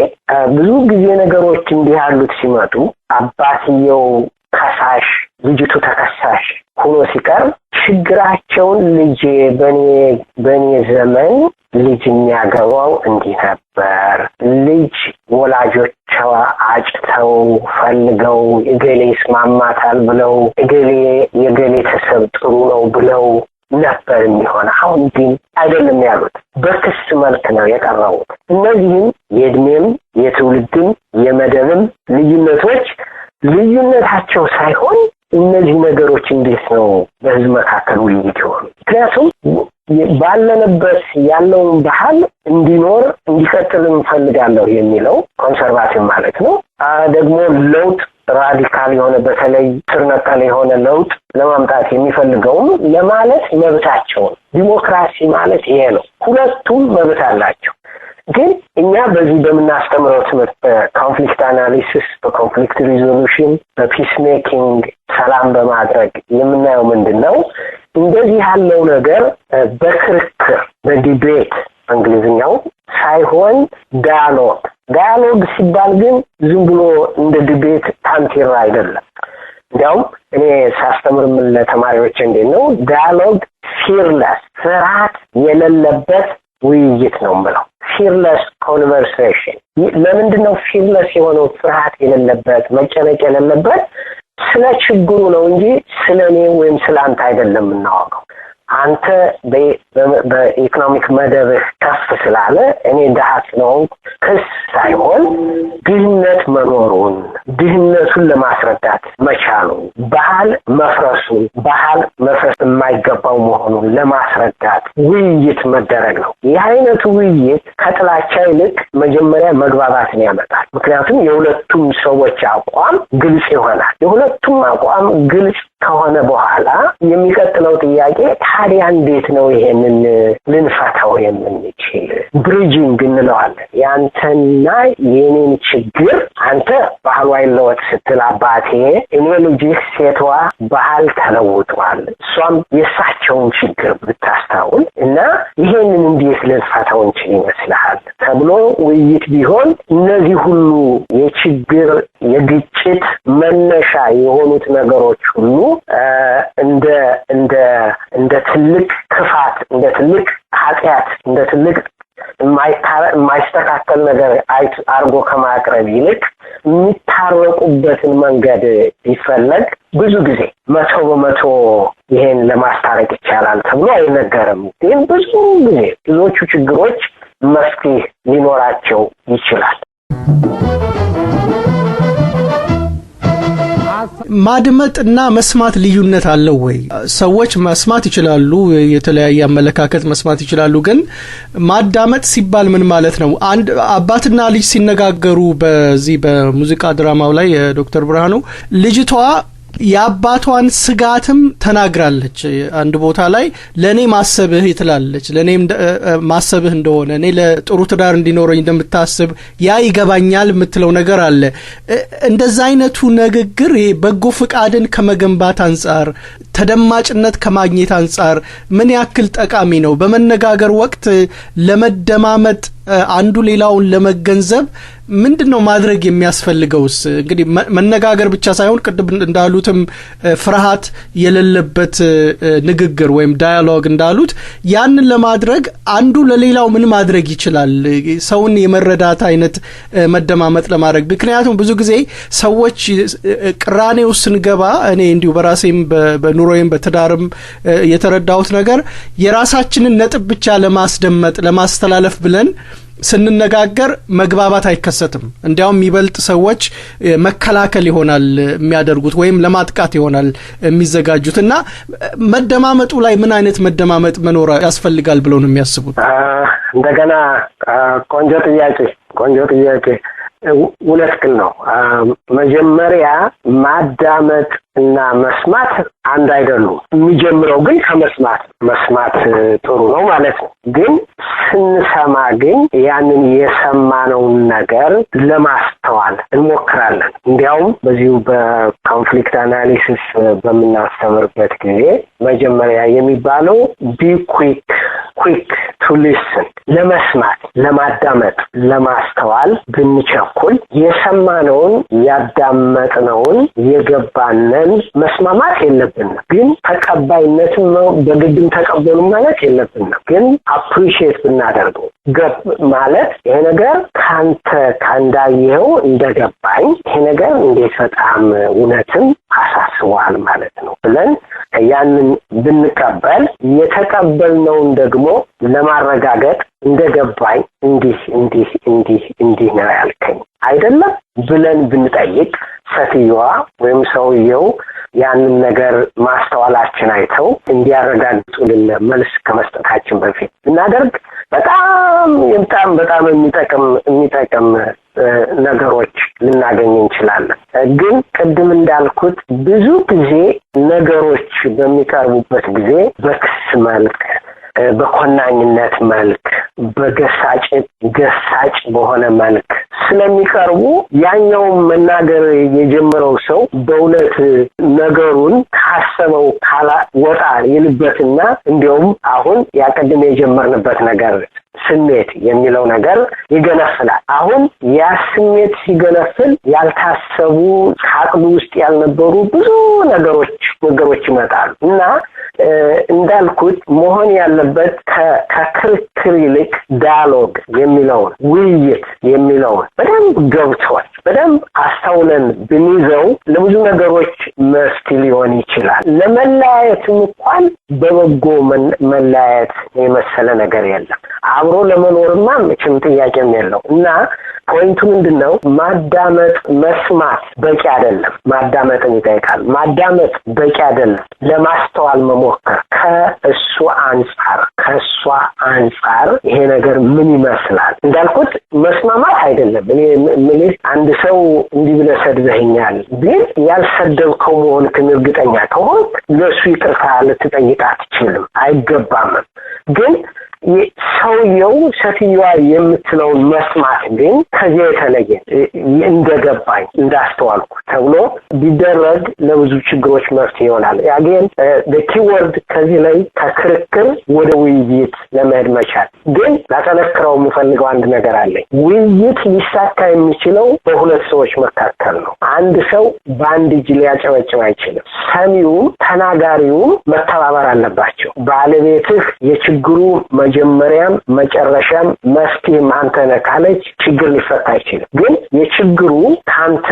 E: ብዙ ጊዜ ነገሮች እንዲህ ያሉት ሲመጡ አባትየው ከሳሽ፣ ልጅቱ ተከሳሽ ሆኖ ሲቀርብ ችግራቸውን ልጄ፣ በኔ ዘመን ልጅ የሚያገባው እንዲህ ነበር። ልጅ ወላጆቿ አጭተው ፈልገው እገሌ ይስማማታል ብለው፣ እገሌ የገሌ ቤተሰብ ጥሩ ነው ብለው ነበር የሚሆን። አሁን ግን አይደለም ያሉት፣ በክስ መልክ ነው የቀረቡት። እነዚህም የእድሜም፣ የትውልድም፣ የመደብም ልዩነቶች ልዩነታቸው ሳይሆን እነዚህ ነገሮች እንዴት ነው በህዝብ መካከል ውይይት የሆኑ? ምክንያቱም ባለንበት ያለውን ባህል እንዲኖር እንዲቀጥል እንፈልጋለሁ የሚለው conservative ማለት ነው። ደግሞ ለውጥ፣ radical የሆነ፣ በተለይ ስር ነቀል የሆነ ለውጥ ለማምጣት የሚፈልገውም ለማለት መብታቸውን። ዲሞክራሲ ማለት ይሄ ነው። ሁለቱም መብት አላቸው። ግን እኛ በዚህ በምናስተምረው ትምህርት፣ በ conflict analysis፣ በ conflict resolution፣ በ peace making፣ ሰላም በማድረግ የምናየው ምንድን ነው? እንደዚህ ያለው ነገር በክርክር፣ በ debate በእንግሊዝኛው ሳይሆን dialogue። Dialogue ሲባል ግን ዝም ብሎ እንደ debate ታንቲራ አይደለም። እንዲያውም እኔ ሳስተምር ምን ለተማሪዎች እንዴት ነው፣ dialogue fearless፣ ፍርሃት የሌለበት ውይይት ነው የምለው። Fearless conversation። ለምንድን ነው fearless የሆነው፣ ፍርሃት የሌለበት፣ መጨነቅ የሌለበት? ስለ ችግሩ ነው እንጂ ስለ እኔ ወይም ስለ አንተ አይደለም የምናወቀው። አንተ በ economic መደብህ ከፍ ስላለ እኔ ድሀ ስለሆንኩ ክስ ሳይሆን ድህነት መኖሩን፣ ድህነቱን ለማስረዳት መቻሉን፣ ባህል መፍረሱን፣ ባህል መፍረስ የማይገባው መሆኑን ለማስረዳት ውይይት መደረግ ነው። ይህ አይነቱ ውይይት ከጥላቻ ይልቅ መጀመሪያ መግባባትን ያመጣል። ምክንያቱም የሁለቱም ሰዎች አቋም ግልጽ ይሆናል። የሁለቱም አቋም ግልጽ ከሆነ በኋላ የሚቀጥለው ጥያቄ ታዲያ እንዴት ነው ይሄንን ልንፈታው የምንችል? Bridging እንለዋለን። የአንተና የኔን ችግር፣ አንተ ባህሉ አይለወጥ ስትል አባቴ፣ እኔ ልጅህ ሴቷ ባህል ተለውጧል፣ እሷም የእሳቸውን ችግር ብታስታውል እና ይሄንን እንዴት ልንፈታው እንችል ይመስልሃል ተብሎ ውይይት ቢሆን እነዚህ ሁሉ የችግር፣ የግጭት መነሻ የሆኑት ነገሮች ሁሉ እንደ ትልቅ ክፋት፣ እንደ ትልቅ ኃጢአት፣ እንደ ትልቅ የማይስተካከል ነገር አድርጎ ከማቅረብ ይልቅ የሚታረቁበትን መንገድ ቢፈለግ፣ ብዙ ጊዜ 100% ይሄን ለማስታረቅ ይቻላል ተብሎ አይነገርም። ግን ብዙ ጊዜ ብዙዎቹ ችግሮች መፍትሄ ሊኖራቸው ይችላል።
B: ማድመጥና መስማት ልዩነት አለው ወይ? ሰዎች መስማት ይችላሉ፣ የተለያየ አመለካከት መስማት ይችላሉ። ግን ማዳመጥ ሲባል ምን ማለት ነው? አንድ አባትና ልጅ ሲነጋገሩ በዚህ በሙዚቃ ድራማው ላይ ዶክተር ብርሃኑ ልጅቷ የአባቷን ስጋትም ተናግራለች። አንድ ቦታ ላይ ለእኔ ማሰብህ ትላለች። ለእኔ ማሰብህ እንደሆነ፣ እኔ ለጥሩ ትዳር እንዲኖረኝ እንደምታስብ ያ ይገባኛል የምትለው ነገር አለ። እንደዛ አይነቱ ንግግር ይሄ በጎ ፍቃድን ከመገንባት አንጻር፣ ተደማጭነት ከማግኘት አንጻር ምን ያክል ጠቃሚ ነው? በመነጋገር ወቅት ለመደማመጥ፣ አንዱ ሌላውን ለመገንዘብ ምንድን ነው ማድረግ የሚያስፈልገውስ? እንግዲህ መነጋገር ብቻ ሳይሆን ቅድም እንዳሉትም ፍርሃት የሌለበት ንግግር ወይም dialogue እንዳሉት ያንን ለማድረግ አንዱ ለሌላው ምን ማድረግ ይችላል? ሰውን የመረዳት አይነት መደማመጥ ለማድረግ፣ ምክንያቱም ብዙ ጊዜ ሰዎች ቅራኔ ውስጥ ስንገባ እኔ እንዲሁ በራሴም በኑሮዬም በትዳርም የተረዳሁት ነገር የራሳችንን ነጥብ ብቻ ለማስደመጥ፣ ለማስተላለፍ ብለን ስንነጋገር መግባባት አይከሰትም። እንዲያውም ይበልጥ ሰዎች መከላከል ይሆናል የሚያደርጉት ወይም ለማጥቃት ይሆናል የሚዘጋጁት። እና መደማመጡ ላይ ምን አይነት መደማመጥ መኖር ያስፈልጋል ብለው ነው የሚያስቡት?
E: እንደገና ቆንጆ ጥያቄ፣ ቆንጆ ጥያቄ። እውነትህን ነው። መጀመሪያ ማዳመጥ እና መስማት አንድ አይደሉም። የሚጀምረው ግን ከመስማት፣ መስማት ጥሩ ነው ማለት ነው። ግን ስንሰማ ግን ያንን የሰማነውን ነገር ለማስተዋል እንሞክራለን። እንዲያውም በዚሁ በ conflict analysis በምናስተምርበት ጊዜ መጀመሪያ የሚባለው be quick to listen፣ ለመስማት፣ ለማዳመጥ፣ ለማስተዋል ብንቸኩል የሰማነውን፣ ያዳመጥነውን፣ የገባንን መስማማት የለብንም፣ ግን ተቀባይነትም በግድም ተቀበሉ ማለት የለብንም። ግን appreciate ብናደርገው ማለት ይሄ ነገር ካንተ ካንዳየኸው እንደገባኝ ይሄ ነገር እንዴት በጣም እውነትም አሳስቧል ማለት ነው ብለን ያንን ብንቀበል፣ የተቀበልነውን ደግሞ ለማረጋገጥ እንደገባኝ እንዲህ እንዲህ እንዲህ እንዲህ ነው ያልከኝ አይደለም ብለን ብንጠይቅ ሴትየዋ ወይም ሰውየው ያንን ነገር ማስተዋላችን አይተው እንዲያረጋግጡልን መልስ ከመስጠታችን በፊት ብናደርግ በጣም በጣም በጣም የሚጠቅም ነገሮች ልናገኝ እንችላለን። ግን ቅድም እንዳልኩት ብዙ ጊዜ ነገሮች በሚቀርቡበት ጊዜ በክስ መልክ፣ በኮናኝነት መልክ፣ በገሳጭ ገሳጭ በሆነ መልክ ስለሚቀርቡ ያኛውን መናገር የጀመረው ሰው በእውነት ነገሩን ካሰበው ወጣ ይልበትና እንዲያውም አሁን ያቀድም የጀመርንበት ነገር ስሜት የሚለው ነገር ይገነፍላል። አሁን ያ ስሜት ሲገነፍል ያልታሰቡ፣ ከአቅሉ ውስጥ ያልነበሩ ብዙ ነገሮች ይመጣሉ። እና እንዳልኩት መሆን ያለበት ከክርክር ይልቅ dialogue የሚለውን፣ ውይይት የሚለውን በደንብ ገብቶን በደንብ አስተውለን ብንይዘው ለብዙ ነገሮች መፍትሄ ሊሆን ይችላል። ለመለያየትም እንኳን በበጎ መለያየት የመሰለ ነገር የለም። አብሮ ለመኖርማ መቼም ጥያቄም የለው። እና point ኡ ምንድን ነው? ማዳመጥ መስማት በቂ አይደለም። ማዳመጥን ይጠይቃል። ማዳመጥ በቂ አይደለም። ለማስተዋል መሞከር፣ ከእሱ አንጻር፣ ከእሷ አንጻር ይሄ ነገር ምን ይመስላል? እንዳልኩት መስማማት አይደለም። እኔ ምልህ አንድ ሰው እንዲህ ብለህ ሰድበኸኛል ቢል ያልሰደብከው መሆንክን እርግጠኛ ከሆንክ ለእሱ ይቅርታ ልትጠይቅ አትችልም፣ አይገባምም። ግን ሰውየው፣ ሴትዮዋ የምትለውን መስማት ግን ከዚያ የተለየ እንደገባኝ፣ እንዳስተዋልኩ ተብሎ ቢደረግ ለብዙ ችግሮች መፍትሄ ይሆናል። Again, keyword ከዚህ ላይ ከክርክር ወደ ውይይት ለመሄድ መቻል። ግን ላጠነክረው የምፈልገው አንድ ነገር አለኝ። ውይይት ሊሳካ የሚችለው በሁለት ሰዎች መካከል ነው። አንድ ሰው በአንድ እጅ ሊያጨበጭብ አይችልም። ሰሚውም ተናጋሪውም መተባበር አለባቸው። ባለቤትህ የችግሩ መጀመሪያም መጨረሻም መፍትሄም አንተ ነህ ካለች ችግር ሊፈታ አይችልም። ግን የችግሩ ከአንተ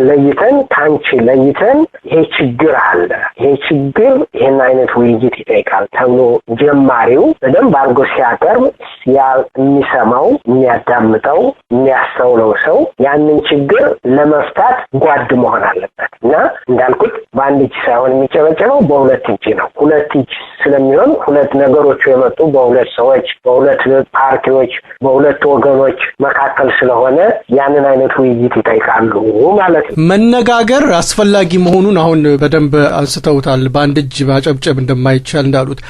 E: ለይተን፣ ከአንቺ ለይተን ይሄ ችግር አለ፣ ይሄ ችግር ይሄን አይነት ውይይት ይጠይቃል ተብሎ ጀማሪው በደንብ አድርጎ ሲያቀርብ ያ የሚሰማው፣ የሚያዳምጠው፣ የሚያስተውለው ሰው ያንን ችግር ለመፍታት ጓድ መሆን አለበት። እና እንዳልኩት በአንድ እጅ ሳይሆን የሚጨበጨበው በሁለት እጅ ነው። ሁለት እጅ ስለሚሆን ሁለት ነገሮቹ የመጡ በሁለት ሰዎች፣ በሁለት ፓርቲዎች፣ በሁለት ወገኖች መካከል ስለሆነ ያንን አይነት ውይይት ይጠይቃሉ ማለት ነው።
B: መነጋገር አስፈላጊ መሆኑን አሁን በደንብ አንስተውታል። በአንድ እጅ ማጨብጨብ እንደማይቻል እንዳሉት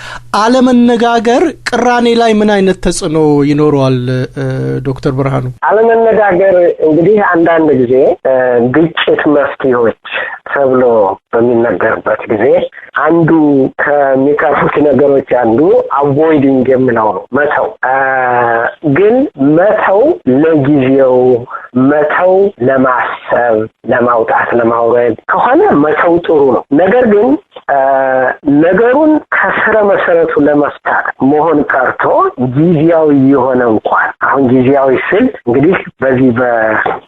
B: አለመነጋገር ቅራኔ ላይ ምን አይነት ተጽዕኖ ይኖረዋል? ዶክተር ብርሃኑ?
E: አለመነጋገር እንግዲህ አንዳንድ ጊዜ ግጭት መፍትሄዎች ተብሎ በሚነገርበት ጊዜ አንዱ ከሚቀርቡት ነገሮች አንዱ avoiding የሚለው ነው፣ መተው። ግን መተው ለጊዜው መተው ለማሰብ፣ ለማውጣት፣ ለማውረድ ከሆነ መተው ጥሩ ነው። ነገር ግን ነገሩን ከስረ መሰረቱ ለመፍታት መሆን ቀርቶ ጊዜያዊ የሆነ እንኳን፣ አሁን ጊዜያዊ ስል እንግዲህ በዚህ በ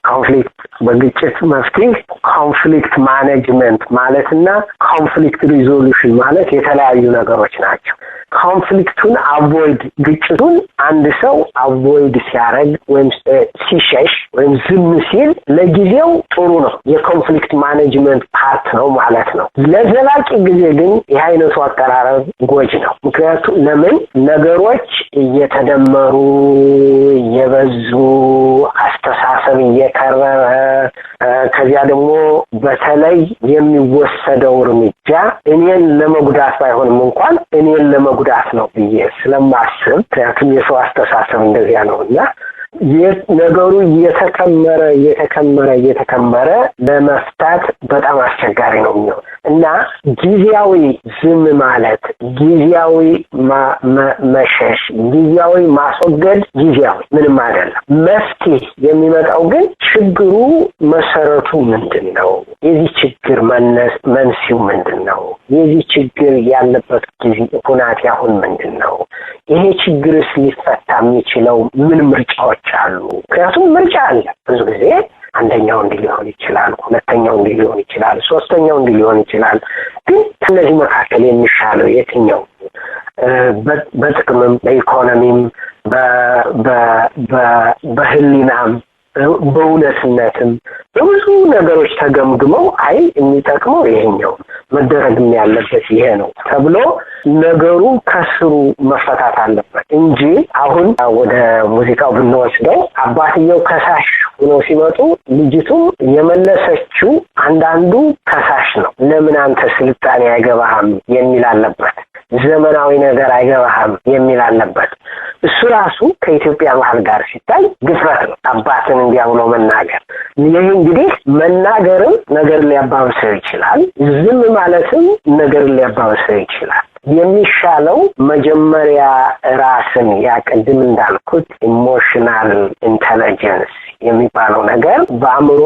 E: conflict፣ በግጭት መፍትሄ conflict management ማለትና conflict resolution ማለት የተለያዩ ነገሮች ናቸው። Conflict ኡን avoid፣ ግጭቱን አንድ ሰው avoid ሲያደርግ ወይም ሲሸሽ ወይም ዝም ሲል ለጊዜው ጥሩ ነው። የ conflict management part ነው ማለት ነው። ለዘላቂ ጊዜ ግን ይህ አይነቱ አቀራረብ ጎጅ ነው። ምክንያቱም ለምን ነገሮች እየተደመሩ፣ እየበዙ፣ አስተሳሰብ እየከረረ፣ ከዚያ ደግሞ በተለይ የሚወሰደው እርምጃ እኔን ለመጉዳት ባይሆንም እንኳን እኔን ለመጉዳት ነው ብዬ ስለማስብ፣ ምክንያቱም የሰው አስተሳሰብ እንደዚያ ነው፣ እና ነገሩ እየተከመረ እየተከመረ እየተከመረ ለመፍታት በጣም አስቸጋሪ ነው የሚሆን። እና ጊዜያዊ ዝም ማለት፣ ጊዜያዊ መሸሽ፣ ጊዜያዊ ማስወገድ ጊዜያዊ ምንም አይደለም። መፍትሄ የሚመጣው ግን ችግሩ መሰረቱ ምንድን ነው? የዚህ ችግር መንስኤው ምንድን ነው? የዚህ ችግር ያለበት ጊዜ ሁናቴ አሁን ምንድን ነው? ይሄ ችግርስ ሊፈታ የሚችለው ምን ምርጫዎች አሉ? ምክንያቱም ምርጫ አለ። ብዙ ጊዜ አንደኛው እንዲህ ሊሆን ይችላል፣ ሁለተኛው እንዲህ ሊሆን ይችላል፣ ሶስተኛው እንዲህ ሊሆን ይችላል። ግን ከእነዚህ መካከል የሚሻለው የትኛው፣ በጥቅምም፣ በኢኮኖሚም፣ በህሊናም፣ በእውነትነትም፣ በብዙ ነገሮች ተገምግመው አይ የሚጠቅመው ይሄኛው፣ መደረግም ያለበት ይሄ ነው ተብሎ ነገሩ ከስሩ መፈታት አለበት እንጂ አሁን ወደ ሙዚቃው ብንወስደው አባትየው ከሳሽ ሆነው ሲመጡ ልጅቱም የመለሰችው አንዳንዱ ከሳሽ ነው። ለምን አንተ ስልጣኔ አይገባህም የሚል አለበት። ዘመናዊ ነገር አይገባህም የሚል አለበት። እሱ ራሱ ከኢትዮጵያ ባህል ጋር ሲታይ ድፍረት ነው፣ አባትን እንዲያ ብሎ መናገር። ይህ እንግዲህ መናገርም ነገር ሊያባብሰው ይችላል። ዝም ማለትም ነገር ሊያባብሰው ይችላል። የሚሻለው መጀመሪያ ራስን፣ ያ ቅድም እንዳልኩት emotional intelligence የሚባለው ነገር፣ በአእምሮ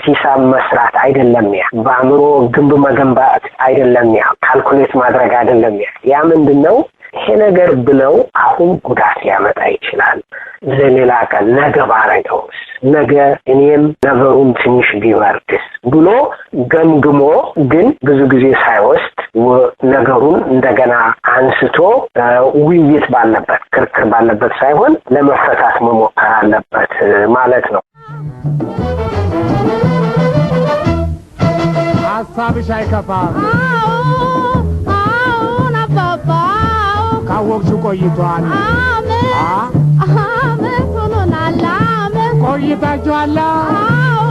E: ሂሳብ መስራት አይደለም፣ ያ በአእምሮ ግንብ መገንባት አይደለም፣ ያ calculate ማድረግ አይደለም። ያ ምንድን ነው? ይሄ ነገር ብለው አሁን ጉዳት ሊያመጣ ይችላል። ለሌላ ቀን፣ ነገ ባረገውስ፣ ነገ እኔም ነገሩን ትንሽ ቢበርድስ ብሎ ገምግሞ ግን ብዙ ጊዜ ሳይወስድ ነገሩን እንደገና አንስቶ ውይይት ባለበት፣ ክርክር ባለበት ሳይሆን ለመፈታት መሞከር አለበት ማለት ነው።
C: ሀሳብሽ አይከፋም።
D: አዎ፣ አዎን አባባ፣ አዎ።
C: ካወቅሽው ቆይቷል።
D: አመት አመት ሆኖናል፣ አመት።
C: ቆይታችኋላ።
D: አዎ፣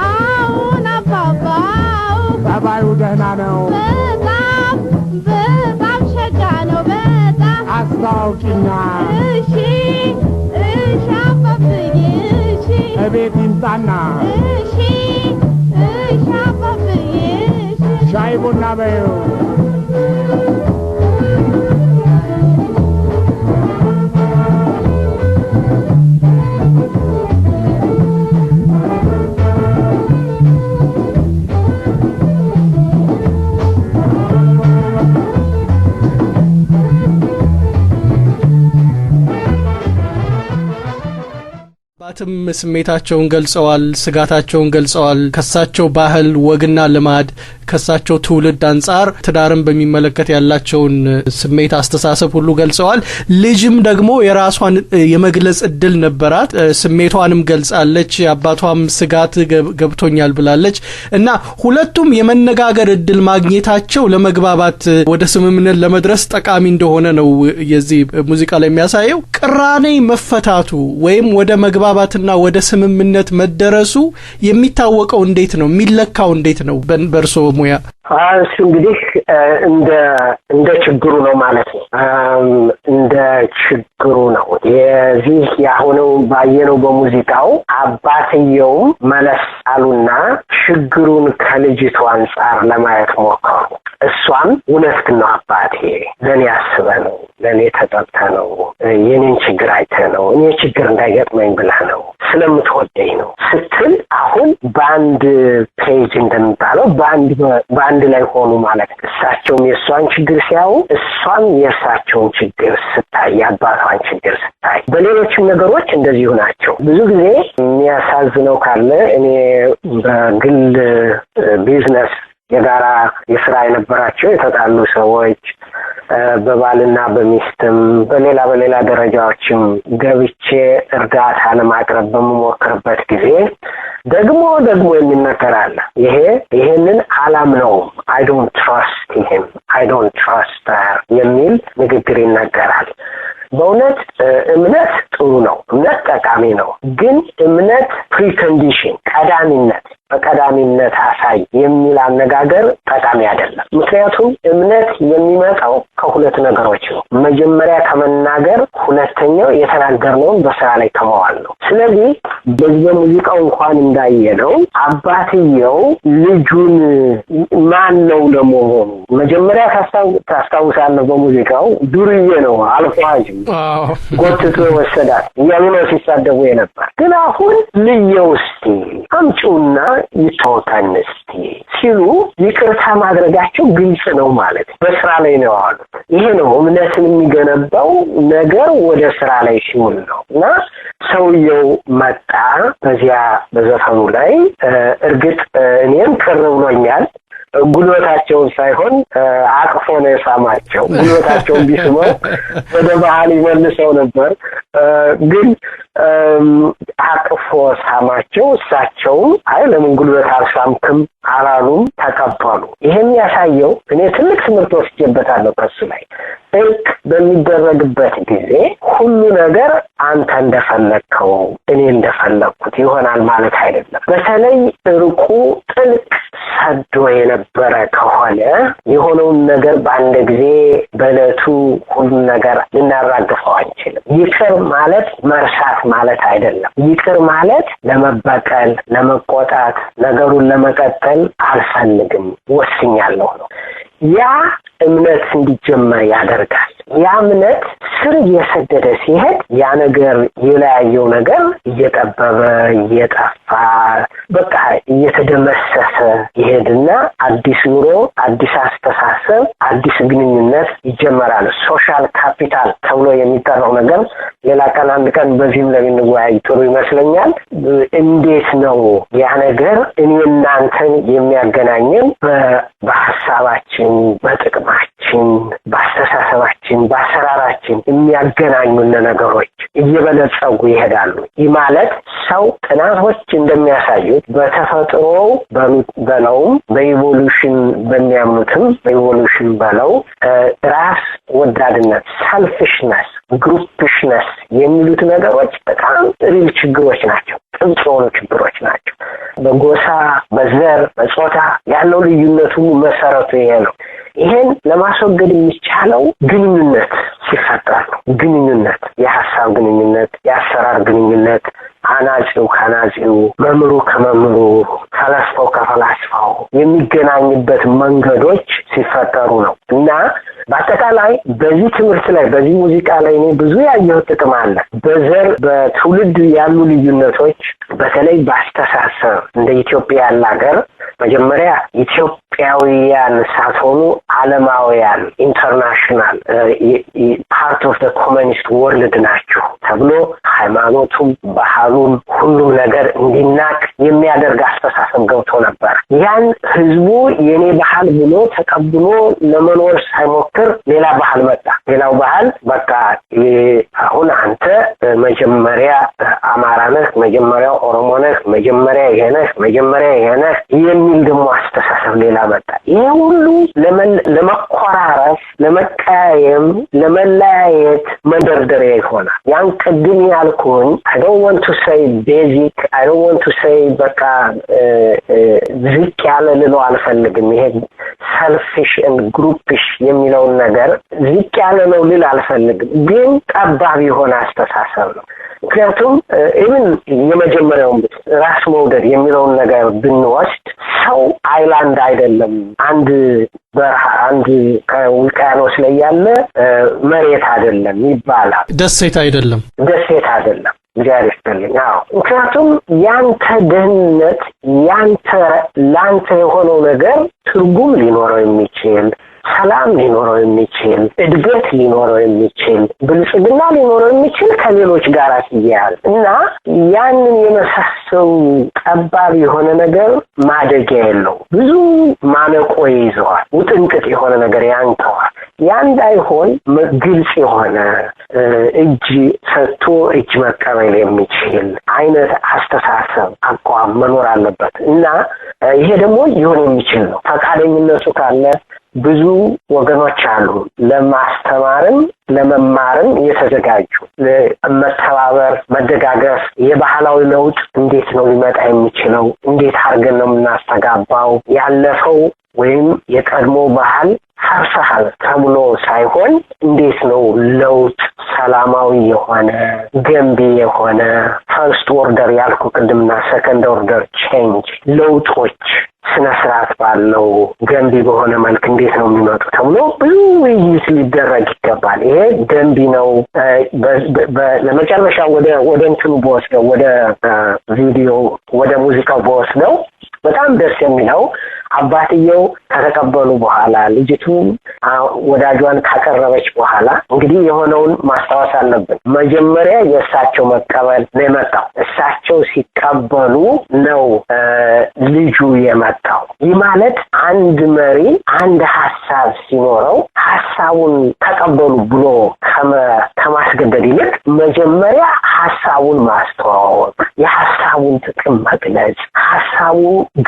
D: አዎን አባባ፣ አዎ።
C: ጠባዩ ደህና ነው።
D: በጣም በጣም ሸጋ ነው፣ በጣም።
C: አስታውቂኛ።
D: እሺ፣ እሺ አባብዬ፣ እሺ።
C: እቤት ይምጣና።
D: እሺ፣ እሺ አባብዬ፣ እሺ።
C: ሻይ ቡና በይው።
B: አባትም ስሜታቸውን ገልጸዋል፣ ስጋታቸውን ገልጸዋል። ከሳቸው ባህል፣ ወግና ልማድ፣ ከሳቸው ትውልድ አንጻር ትዳርን በሚመለከት ያላቸውን ስሜት፣ አስተሳሰብ ሁሉ ገልጸዋል። ልጅም ደግሞ የራሷን የመግለጽ እድል ነበራት። ስሜቷንም ገልጻለች። አባቷም ስጋት ገብቶኛል ብላለች እና ሁለቱም የመነጋገር እድል ማግኘታቸው ለመግባባት፣ ወደ ስምምነት ለመድረስ ጠቃሚ እንደሆነ ነው የዚህ ሙዚቃ ላይ የሚያሳየው። ቅራኔ መፈታቱ ወይም ወደ መግባባትና ወደ ስምምነት መደረሱ የሚታወቀው እንዴት ነው? የሚለካው እንዴት ነው? በእርሶ ሙያ።
E: እሱ እንግዲህ እንደ ችግሩ ነው ማለት ነው። እንደ ችግሩ ነው። የዚህ የአሁኑ ባየነው በሙዚቃው አባትየውም መለስ አሉና ችግሩን ከልጅቱ አንጻር ለማየት ሞከሩ። እሷም እውነትህን ነው አባቴ፣ ለእኔ አስበህ ነው፣ ለእኔ ተጠብተህ ነው፣ የኔን ችግር አይተህ ነው፣ እኔ ችግር እንዳይገጥመኝ ብለህ ነው። ስለምትወደኝ ነው ስትል አሁን በአንድ page እንደሚባለው በአንድ ላይ ሆኑ ማለት ነው። እሳቸውም የእሷን ችግር ሲያዩ፣ እሷም የእርሳቸውን ችግር ስታይ፣ የአባቷን ችግር ስታይ፣ በሌሎችም ነገሮች እንደዚሁ ናቸው። ብዙ ጊዜ የሚያሳዝነው ካለ እኔ በግል ቢዝነስ የጋራ የስራ የነበራቸው የተጣሉ ሰዎች፣ በባልና በሚስትም፣ በሌላ በሌላ ደረጃዎችም ገብቼ እርዳታ ለማቅረብ በምሞክርበት ጊዜ ደግሞ ደግሞ የሚነገር አለ። ይሄንን አላምነውም፣ "I don't trust him, I don't trust her" የሚል ንግግር ይነገራል። በእውነት እምነት ጥሩ ነው። እምነት ጠቃሚ ነው። ግን እምነት precondition፣ ቀዳሚነት፣ በቀዳሚነት አሳይ የሚል አነጋገር ጠቃሚ አይደለም። ምክንያቱም እምነት የሚመጣው ከሁለት ነገሮች ነው። መጀመሪያ ከመናገር፣ ሁለተኛው የተናገርነውን በስራ ላይ ከመዋል ነው። ስለዚህ በዚህ በሙዚቃው እንኳን እንዳየነው አባትየው ልጁን ማን ነው ለመሆኑ? መጀመሪያ ታስታውሳለህ፣ በሙዚቃው ዱርዬ ነው፣ አልፏጅ ጎትቶ የወሰዳት እያሉ ነው ሲሳደቡ የነበር። ግን አሁን ልየው እስቲ፣ አምጪውና ይተወካን እስቲ ሲሉ ይቅርታ ማድረጋቸው ግልጽ ነው፣ ማለት በስራ ላይ ነው ያዋሉት። ይሄ ነው እምነትን የሚገነባው ነገር፣ ወደ ስራ ላይ ሲውል ነው። እና ሰውየው መጣ በዚያ በዘፈኑ ላይ። እርግጥ እኔም ቅር ብሎኛል። ጉልበታቸውን ሳይሆን አቅፎ ነው የሳማቸው። ጉልበታቸውን ቢስመው ወደ ባህል ይመልሰው ነበር። ግን አቅፎ ሳማቸው። እሳቸውም አይ ለምን ጉልበት አልሳምክም አላሉም፣ ተቀበሉ። ይሄ የሚያሳየው እኔ ትልቅ ትምህርት ወስጄበታለሁ ከሱ ላይ። እርቅ በሚደረግበት ጊዜ ሁሉ ነገር አንተ እንደፈለግከው እኔ እንደፈለግኩት ይሆናል ማለት አይደለም። በተለይ እርቁ ጥልቅ ሰዶ የነበረ ከሆነ የሆነውን ነገር በአንድ ጊዜ በዕለቱ ሁሉን ነገር ልናራግፈው አንችልም። ይቅር ማለት መርሳት ማለት አይደለም። ይቅር ማለት ለመበቀል፣ ለመቆጣት፣ ነገሩን ለመቀጠል አልፈልግም፣ ወስኛለሁ ነው። ያ እምነት እንዲጀመር ያደርጋል። ያ እምነት ስር እየሰደደ ሲሄድ ያ ነገር የለያየው ነገር እየጠበበ፣ እየጠፋ፣ በቃ እየተደመሰሰ ይሄድና አዲስ ኑሮ፣ አዲስ አስተሳሰብ፣ አዲስ ግንኙነት ይጀመራል። Social capital ተብሎ የሚጠራው ነገር ሌላ ቀን አንድ ቀን በዚህም ላይ ብንወያይ ጥሩ ይመስለኛል። እንዴት ነው ያ ነገር እኔ እናንተን የሚያገናኘን በሀሳባችን፣ በጥቅማችን፣ በአስተሳሰባችን፣ በአሰራራችን የሚያገናኙን ነገሮች እየበለጸጉ ይሄዳሉ። ይህ ማለት ሰው ጥናቶች እንደሚያሳዩት በተፈጥሮ በለውም በ evolution በሚያምኑትም በ evolution በለው ራስ ወዳድነት፣ selfishness፣ groupishness የሚሉት ነገሮች በጣም real ችግሮች ናቸው። ጥብቅ የሆኑ ችግሮች ናቸው። በጎሳ፣ በዘር፣ በጾታ ያለው ልዩነቱ መሰረቱ ይሄ ነው። ይሄን ለማስወገድ የሚቻለው ግንኙነት ሲፈጠር ነው። ግንኙነት፣ የሀሳብ ግንኙነት፣ የአሰራር ግንኙነት፣ አናጺው ከአናጺው፣ መምህሩ ከመምህሩ፣ ፈላስፋው ከፈላስፋው የሚገናኝበት መንገዶች ሲፈጠሩ ነው። እና በአጠቃላይ በዚህ ትምህርት ላይ፣ በዚህ ሙዚቃ ላይ እኔ ብዙ ያየሁት ጥቅም አለ። በዘር በትውልድ ያሉ ልዩነቶች፣ በተለይ በአስተሳሰብ እንደ ኢትዮጵያ ያለ ሀገር መጀመሪያ ኢትዮጵያውያን ሳትሆኑ ዓለማውያን፣ international part of communist world ናችሁ ተብሎ ሃይማኖቱም ባህሉም ሁሉም ነገር እንዲናቅ የሚያደርግ አስተሳሰብ ገብቶ ነበር። ያን ህዝቡ የኔ ባህል ብሎ ተቀብሎ ለመኖር ሳይሞክር ሌላ ባህል መጣ። ሌላው ባህል በቃ አሁን አንተ መጀመሪያ አማራ ነህ፣ መጀመሪያ ኦሮሞ ነህ፣ መጀመሪያ ይሄ ነህ፣ መጀመሪያ ይሄ ነህ የሚል ደግሞ አስተሳሰብ ሌላ መጣ። ይሄ ሁሉ ለመኮራረፍ፣ ለመቀያየም፣ ለመለያየት መንደርደሪያ ይሆናል። ያን ቅድም ያልኩኝ I don't want to say basic, I don't want to say በቃ ዝቅ ያለ ልለው አልፈልግም። ይሄ selfish and groupish የሚለውን ነገር ዝቅ ያለ ነው ልል አልፈልግም፣ ግን ጠባብ የሆነ አስተሳሰብ ነው። ምክንያቱም even የመጀመሪያውን ራስ መውደድ የሚለውን ነገር ብንወስድ ሰው island አይደለም፣ አንድ በረሃ፣ አንድ ከውቅያኖስ ላይ ያለ መሬት አይደለም ይባላል።
B: ደሴት አይደለም።
E: ደሴት አይደለም። እግዚአብሔር ይስጥልኝ። አዎ፣ ምክንያቱም ያንተ ደህንነት፣ ያንተ ለአንተ የሆነው ነገር ትርጉም ሊኖረው የሚችል፣ ሰላም ሊኖረው የሚችል፣ እድገት ሊኖረው የሚችል፣ ብልጽግና ሊኖረው የሚችል ከሌሎች ጋር ሲያያዝ እና ያንን የመሳሰሉ ጠባብ የሆነ ነገር ማደጊያ የለው፣ ብዙ ማነቆ ይይዘዋል፣ ውጥንቅጥ የሆነ ነገር ያንቀዋል። ያ እንዳይሆን ግልጽ የሆነ፣ እጅ ሰጥቶ እጅ መቀበል የሚችል አይነት አስተሳሰብ፣ አቋም መኖር አለበት እና ይሄ ደግሞ ሊሆን የሚችል ነው። ፈቃደኝነቱ ካለ ብዙ ወገኖች አሉ ለማስተማርም ለመማርም የተዘጋጁ። መተባበር፣ መደጋገፍ፣ የባህላዊ ለውጥ እንዴት ነው ሊመጣ የሚችለው? እንዴት አድርገን ነው የምናስተጋባው? ያለፈው ወይም የቀድሞ ባህል ፈርሰሃል ተብሎ ሳይሆን እንዴት ነው ለውጥ ሰላማዊ የሆነ፣ ገንቢ የሆነ፣ first order ያልኩ ቅድምና second order change ለውጦች ስነ ስርዓት ባለው፣ ገንቢ በሆነ መልክ እንዴት ነው የሚመጡ ተብሎ ብዙ ውይይት ሊደረግ ይገባል። ይሄ ገንቢ ነው። ለመጨረሻ ወደ እንትኑ በወስደው፣ ወደ ቪዲዮ፣ ወደ ሙዚቃው በወስደው በጣም ደስ የሚለው አባትየው ከተቀበሉ በኋላ፣ ልጅቱ ወዳጇን ካቀረበች በኋላ እንግዲህ የሆነውን ማስታወስ አለብን። መጀመሪያ የእሳቸው መቀበል ነው የመጣው። እሳቸው ሲቀበሉ ነው ልጁ የመጣው። ይህ ማለት አንድ መሪ አንድ ሀሳብ ሲኖረው ሀሳቡን ተቀበሉ ብሎ ከማስገደድ ይልቅ መጀመሪያ ሀሳቡን ማስተዋወቅ፣ የሀሳቡን ጥቅም መግለጽ፣ ሀሳቡ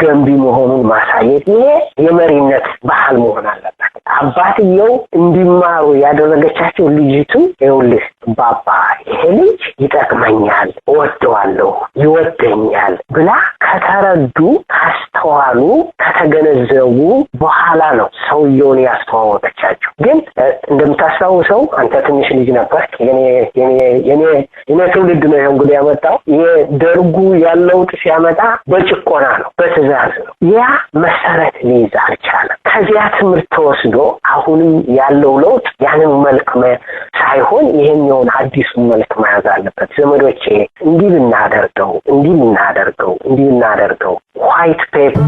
E: ገንቢ መሆኑን ማሳየት፣ ይሄ የመሪነት ባህል መሆን አለበት። አባትየው እንዲማሩ ያደረገቻቸው ልጅቱ ይኸውልህ ባባ፣ ይሄ ልጅ ይጠቅመኛል፣ እወደዋለሁ፣ ይወደኛል ብላ ከተረዱ፣ ካስተዋሉ፣ ከተገነዘቡ በኋላ ነው ሰውየውን ያስተዋወቀቻቸው። ግን እንደምታስታውሰው አንተ ትንሽ ልጅ ነበር። የኔ ትውልድ ነው ይሄ እንግዲህ ያመጣው። የደርጉ ያለውጥ ሲያመጣ በጭቆና ነው፣ በትዕዛዝ ነው። ያ መሰረት ሊይዝ አልቻለም። ከዚያ ትምህርት ተወስዶ አሁንም ያለው ለውጥ ያንን መልክ ሳይሆን ይሄኛውን አዲሱን መልክ መያዝ አለበት። ዘመዶቼ፣ እንዲህ ብናደርገው፣ እንዲህ ብናደርገው፣ እንዲህ ብናደርገው፣ white paper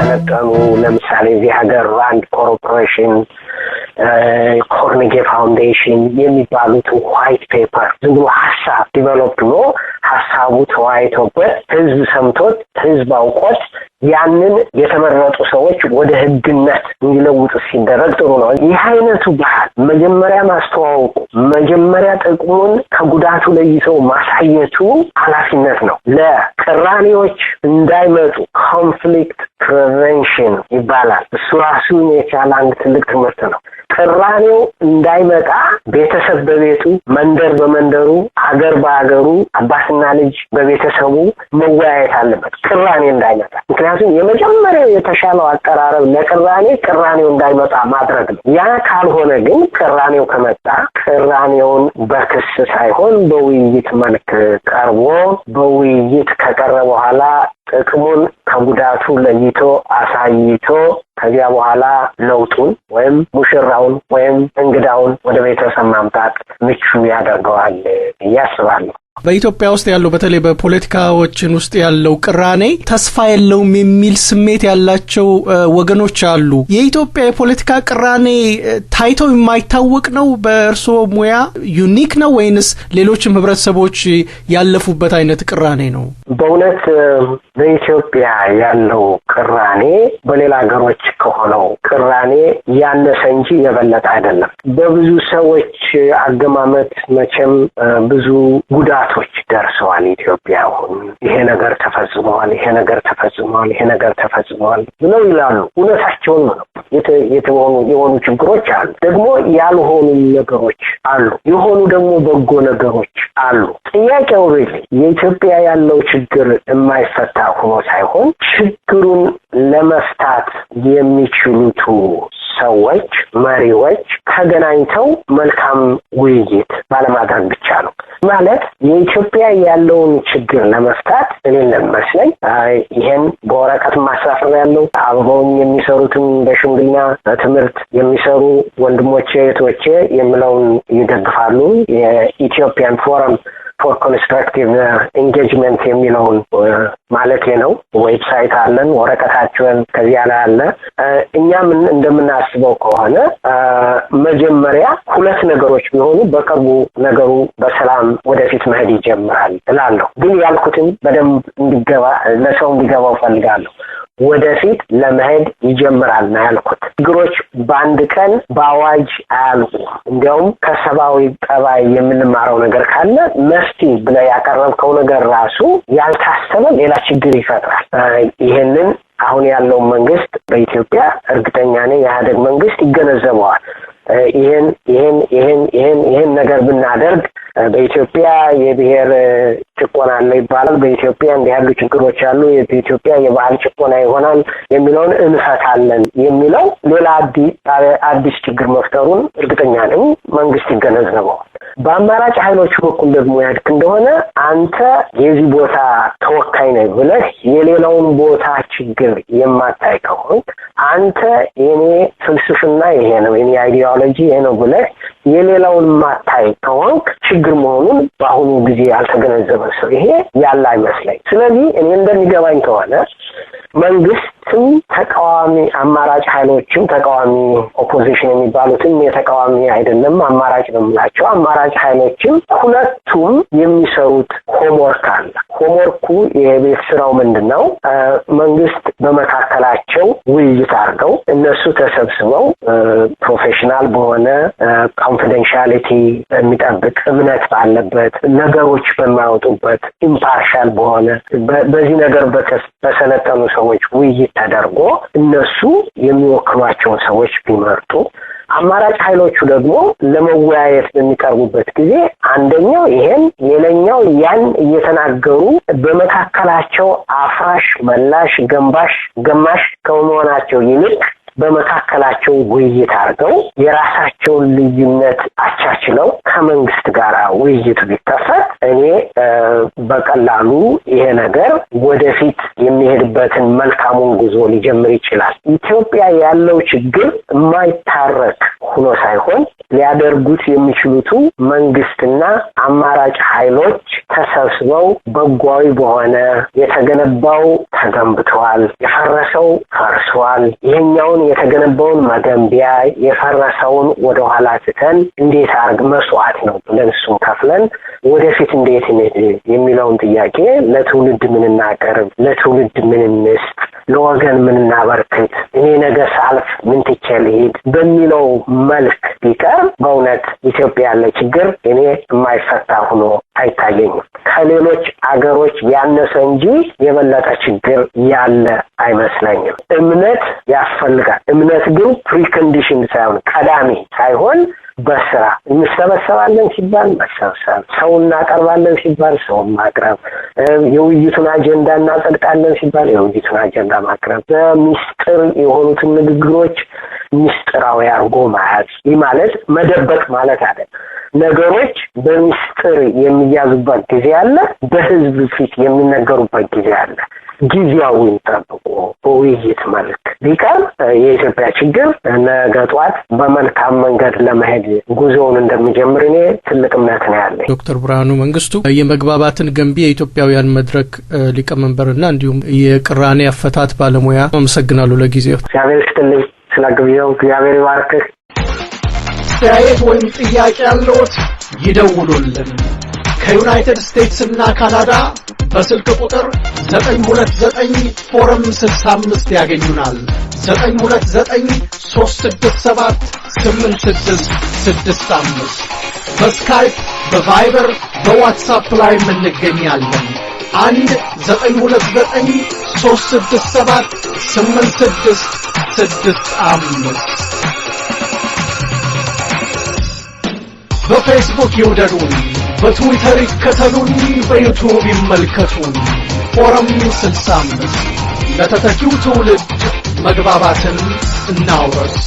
E: የሰለጠኑ፣ ለምሳሌ እዚህ ሀገር RAND Corporation፣ Carnegie Foundation የሚባሉት white paper፣ ዝም ብሎ ሀሳብ develop ብሎ ሀሳቡ ተወያይቶበት፣ ህዝብ ሰምቶት፣ ህዝብ አውቆት፣ ያንን የተመረጡ ሰዎች ወደ ህግነት እንዲለውጡ ሲደረግ ጥሩ ነው። ይህ አይነቱ ባህል መጀመሪያ ማስተዋወቁ፣ መጀመሪያ ጥቅሙን ከጉዳቱ ለይተው ማሳየቱ ኃላፊነት ነው። ለቅራኔዎች እንዳይመጡ conflict prevention ይባላል። እሱ ራሱን የቻለ አንድ ትልቅ ትምህርት ነው። ቅራኔው እንዳይመጣ ቤተሰብ በቤቱ፣ መንደር በመንደሩ፣ አገር በአገሩ፣ አባትና ልጅ በቤተሰቡ መወያየት አለበት፣ ቅራኔ እንዳይመጣ። ምክንያቱም የመጀመሪያው የተሻለው አቀራረብ ለቅራኔ ቅራኔው እንዳይመጣ ማድረግ ነው። ያ ካልሆነ ግን ቅራኔው ከመጣ ቅራኔውን በክስ ሳይሆን በውይይት መልክ ቀርቦ፣ በውይይት ከቀረበ በኋላ ጥቅሙን ከጉዳቱ ለይቶ አሳይቶ ከዚያ በኋላ ለውጡን ወይም ሙሽራውን ወይም እንግዳውን ወደ ቤተሰብ ማምጣት ምቹ ያደርገዋል ብዬ አስባለሁ።
B: በኢትዮጵያ ውስጥ ያለው፣ በተለይ በፖለቲካዎችን ውስጥ ያለው ቅራኔ ተስፋ የለውም የሚል ስሜት ያላቸው ወገኖች አሉ። የኢትዮጵያ የፖለቲካ ቅራኔ ታይቶ የማይታወቅ ነው? በእርስዎ ሙያ unique ነው ወይንስ ሌሎችም ህብረተሰቦች ያለፉበት አይነት ቅራኔ ነው?
E: በእውነት በኢትዮጵያ ያለው ቅራኔ በሌላ ሀገሮች ከሆነው ቅራኔ ያነሰ እንጂ የበለጠ አይደለም። በብዙ ሰዎች አገማመት መቼም ብዙ ጉዳቶች ደርሰዋል። ኢትዮጵያ አሁን ይሄ ነገር ተፈጽመዋል፣ ይሄ ነገር ተፈጽመዋል፣ ይሄ ነገር ተፈጽመዋል ብለው ይላሉ። እውነታቸውን ነው። የተሆኑ የሆኑ ችግሮች አሉ፣ ደግሞ ያልሆኑ ነገሮች አሉ፣ የሆኑ ደግሞ በጎ ነገሮች አሉ። ጥያቄው really የኢትዮጵያ ያለው ችግር የማይፈታ ሆኖ ሳይሆን ችግሩን ለመፍታት የሚችሉቱ ሰዎች፣ መሪዎች ተገናኝተው መልካም ውይይት ባለማድረግ ብቻ ነው። ማለት የኢትዮጵያ ያለውን ችግር ለመፍታት እኔ እንደሚመስለኝ ይሄን በወረቀት ማሳፈር ያለው አብረውኝ የሚሰሩትን በሽምግልና በትምህርት የሚሰሩ ወንድሞቼ እህቶቼ የሚለውን ይደግፋሉ። የ Ethiopian Forum for Constructive Engagement የሚለውን ማለት ነው። Website አለን፣ ወረቀታችን ከዚያ ላይ አለ። እኛም እንደምናስበው ከሆነ መጀመሪያ ሁለት ነገሮች ቢሆኑ በቅርቡ ነገሩ በሰላም ወደፊት መሄድ ይጀምራል እላለሁ። ግን ያልኩትን በደንብ እንዲገባ ለሰው እንዲገባው ፈልጋለሁ። ወደፊት ለመሄድ ይጀምራል ነው ያልኩት። ችግሮች በአንድ ቀን በአዋጅ አያልቁም። እንዲያውም ከሰብአዊ ጠባይ የምንማረው ነገር ካለ መፍትሄ ብለህ ያቀረብከው ነገር ራሱ ያልታሰበ ሌላ ችግር ይፈጥራል። ይህንን አሁን ያለው መንግስት በኢትዮጵያ እርግጠኛ ነኝ የኢህአዴግ መንግስት ይገነዘበዋል። ይህን ይህን ይህን ይህን ይህን ነገር ብናደርግ በኢትዮጵያ የብሔር ጭቆና አለ ይባላል። በኢትዮጵያ እንዲህ ያሉ ችግሮች አሉ፣ በኢትዮጵያ የባህል ጭቆና ይሆናል የሚለውን እንፈታለን የሚለው ሌላ አዲስ ችግር መፍጠሩን እርግጠኛ ነኝ መንግስት ይገነዘበዋል። በአማራጭ ኃይሎች በኩል ደግሞ ያድክ እንደሆነ አንተ የዚህ ቦታ ተወካይ ነህ ብለህ የሌላውን ቦታ ችግር የማታይ ከሆንክ፣ አንተ የኔ ፍልስፍና ይሄ ነው፣ የኔ ideology ይሄ ነው ብለህ የሌላውን ማታይ ከሆንክ ችግር መሆኑን በአሁኑ ጊዜ ያልተገነዘበ ሰው ይሄ ያለ አይመስለኝ። ስለዚህ እኔ እንደሚገባኝ ከሆነ መንግስትም ተቃዋሚ አማራጭ ኃይሎችም፣ ተቃዋሚ opposition የሚባሉትም የተቃዋሚ አይደለም አማራጭ ነው የምላቸው፣ አማራጭ ኃይሎችም ሁለቱም የሚሰሩት homework አለ። Homework ኡ የቤት ስራው ምንድን ነው? መንግስት በመካከላቸው ውይይት አድርገው እነሱ ተሰብስበው professional በሆነ confidentiality የሚጠብቅ፣ እምነት ባለበት፣ ነገሮች በማይወጡበት፣ impartial በሆነ፣ በዚህ ነገር በሰለጠኑ ሰዎች ውይይት ተደርጎ እነሱ የሚወክሏቸውን ሰዎች ቢመርጡ፣ አማራጭ ኃይሎቹ ደግሞ ለመወያየት በሚቀርቡበት ጊዜ አንደኛው ይሄን ሌላኛው ያን እየተናገሩ በመካከላቸው አፍራሽ መላሽ ገንባሽ ገማሽ ከመሆናቸው ይልቅ በመካከላቸው ውይይት አድርገው የራሳቸውን ልዩነት አቻችለው ከመንግስት ጋር ውይይቱ ቢከፈት እኔ በቀላሉ ይሄ ነገር ወደፊት የሚሄድበትን መልካሙን ጉዞ ሊጀምር ይችላል። ኢትዮጵያ ያለው ችግር የማይታረቅ ሆኖ ሳይሆን ሊያደርጉት የሚችሉቱ መንግስትና አማራጭ ኃይሎች ተሰብስበው በጎዊ በሆነ የተገነባው ተገንብተዋል፣ የፈረሰው ፈርሷል። ይሄኛውን የተገነባውን መገንቢያ የፈረሰውን ወደኋላ ትተን እንዴት አርግ መስዋዕት ነው ብለን እሱን ከፍለን ወደፊት እንዴት እንሂድ የሚለውን ጥያቄ፣ ለትውልድ ምን እናቀርብ፣ ለትውልድ ምን እንስጥ፣ ለወገን ምን እናበርክት፣ እኔ ነገ ሳልፍ ምን ትቼ ልሂድ በሚለው መልክ ቢቀር በእውነት ኢትዮጵያ ያለ ችግር እኔ የማይፈታ ሆኖ አይታየኝም። ከሌሎች አገሮች ያነሰ እንጂ የበለጠ ችግር ያለ አይመስለኝም። እምነት ያስፈልጋል። እምነት ግን precondition ሳይሆን፣ ቀዳሚ ሳይሆን፣ በስራ እንሰበሰባለን ሲባል መሰብሰብ፣ ሰው እናቀርባለን ሲባል ሰው ማቅረብ፣ የውይይቱን አጀንዳ እናጸድቃለን ሲባል የውይይቱን አጀንዳ ማቅረብ፣ በሚስጥር የሆኑትን ንግግሮች ሚስጥራዊ አድርጎ መያዝ። ይህ ማለት መደበቅ ማለት አይደለም። ነገሮች በሚስጥር የሚያዙበት ጊዜ አለ፣ በህዝብ ፊት የሚነገሩበት ጊዜ አለ። ጊዜያዊን ጠብቆ በውይይት መልክ ቢቀርብ የኢትዮጵያ ችግር ነገ ጧት በመልካም መንገድ ለመሄድ ጉዞውን እንደሚጀምር እኔ ትልቅ እምነት ነው ያለኝ።
B: ዶክተር ብርሃኑ መንግስቱ፣ የመግባባትን ገንቢ የኢትዮጵያውያን መድረክ ሊቀመንበርና እንዲሁም የቅራኔ አፈታት ባለሙያ፣ አመሰግናለሁ ለጊዜው።
E: እግዚአብሔር ይስጥልኝ ስለ ግብዣው። እግዚአብሔር ይባርክህ።
F: አስተያየት ወይም ጥያቄ ያለዎት ይደውሉልን። ከዩናይትድ ስቴትስ እና ካናዳ በስልክ ቁጥር 929 ፎረም 65 ያገኙናል። 929 367 8665። በስካይፕ፣ በቫይበር፣ በዋትሳፕ ላይ እንገኛለን። 1 929 367 8665። በፌስቡክ ይውደዱን፣ በትዊተር ይከተሉን፣ በዩቱብ ይመልከቱን። ፎረም 65፣ ለተተኪው ትውልድ መግባባትን እናውርስ።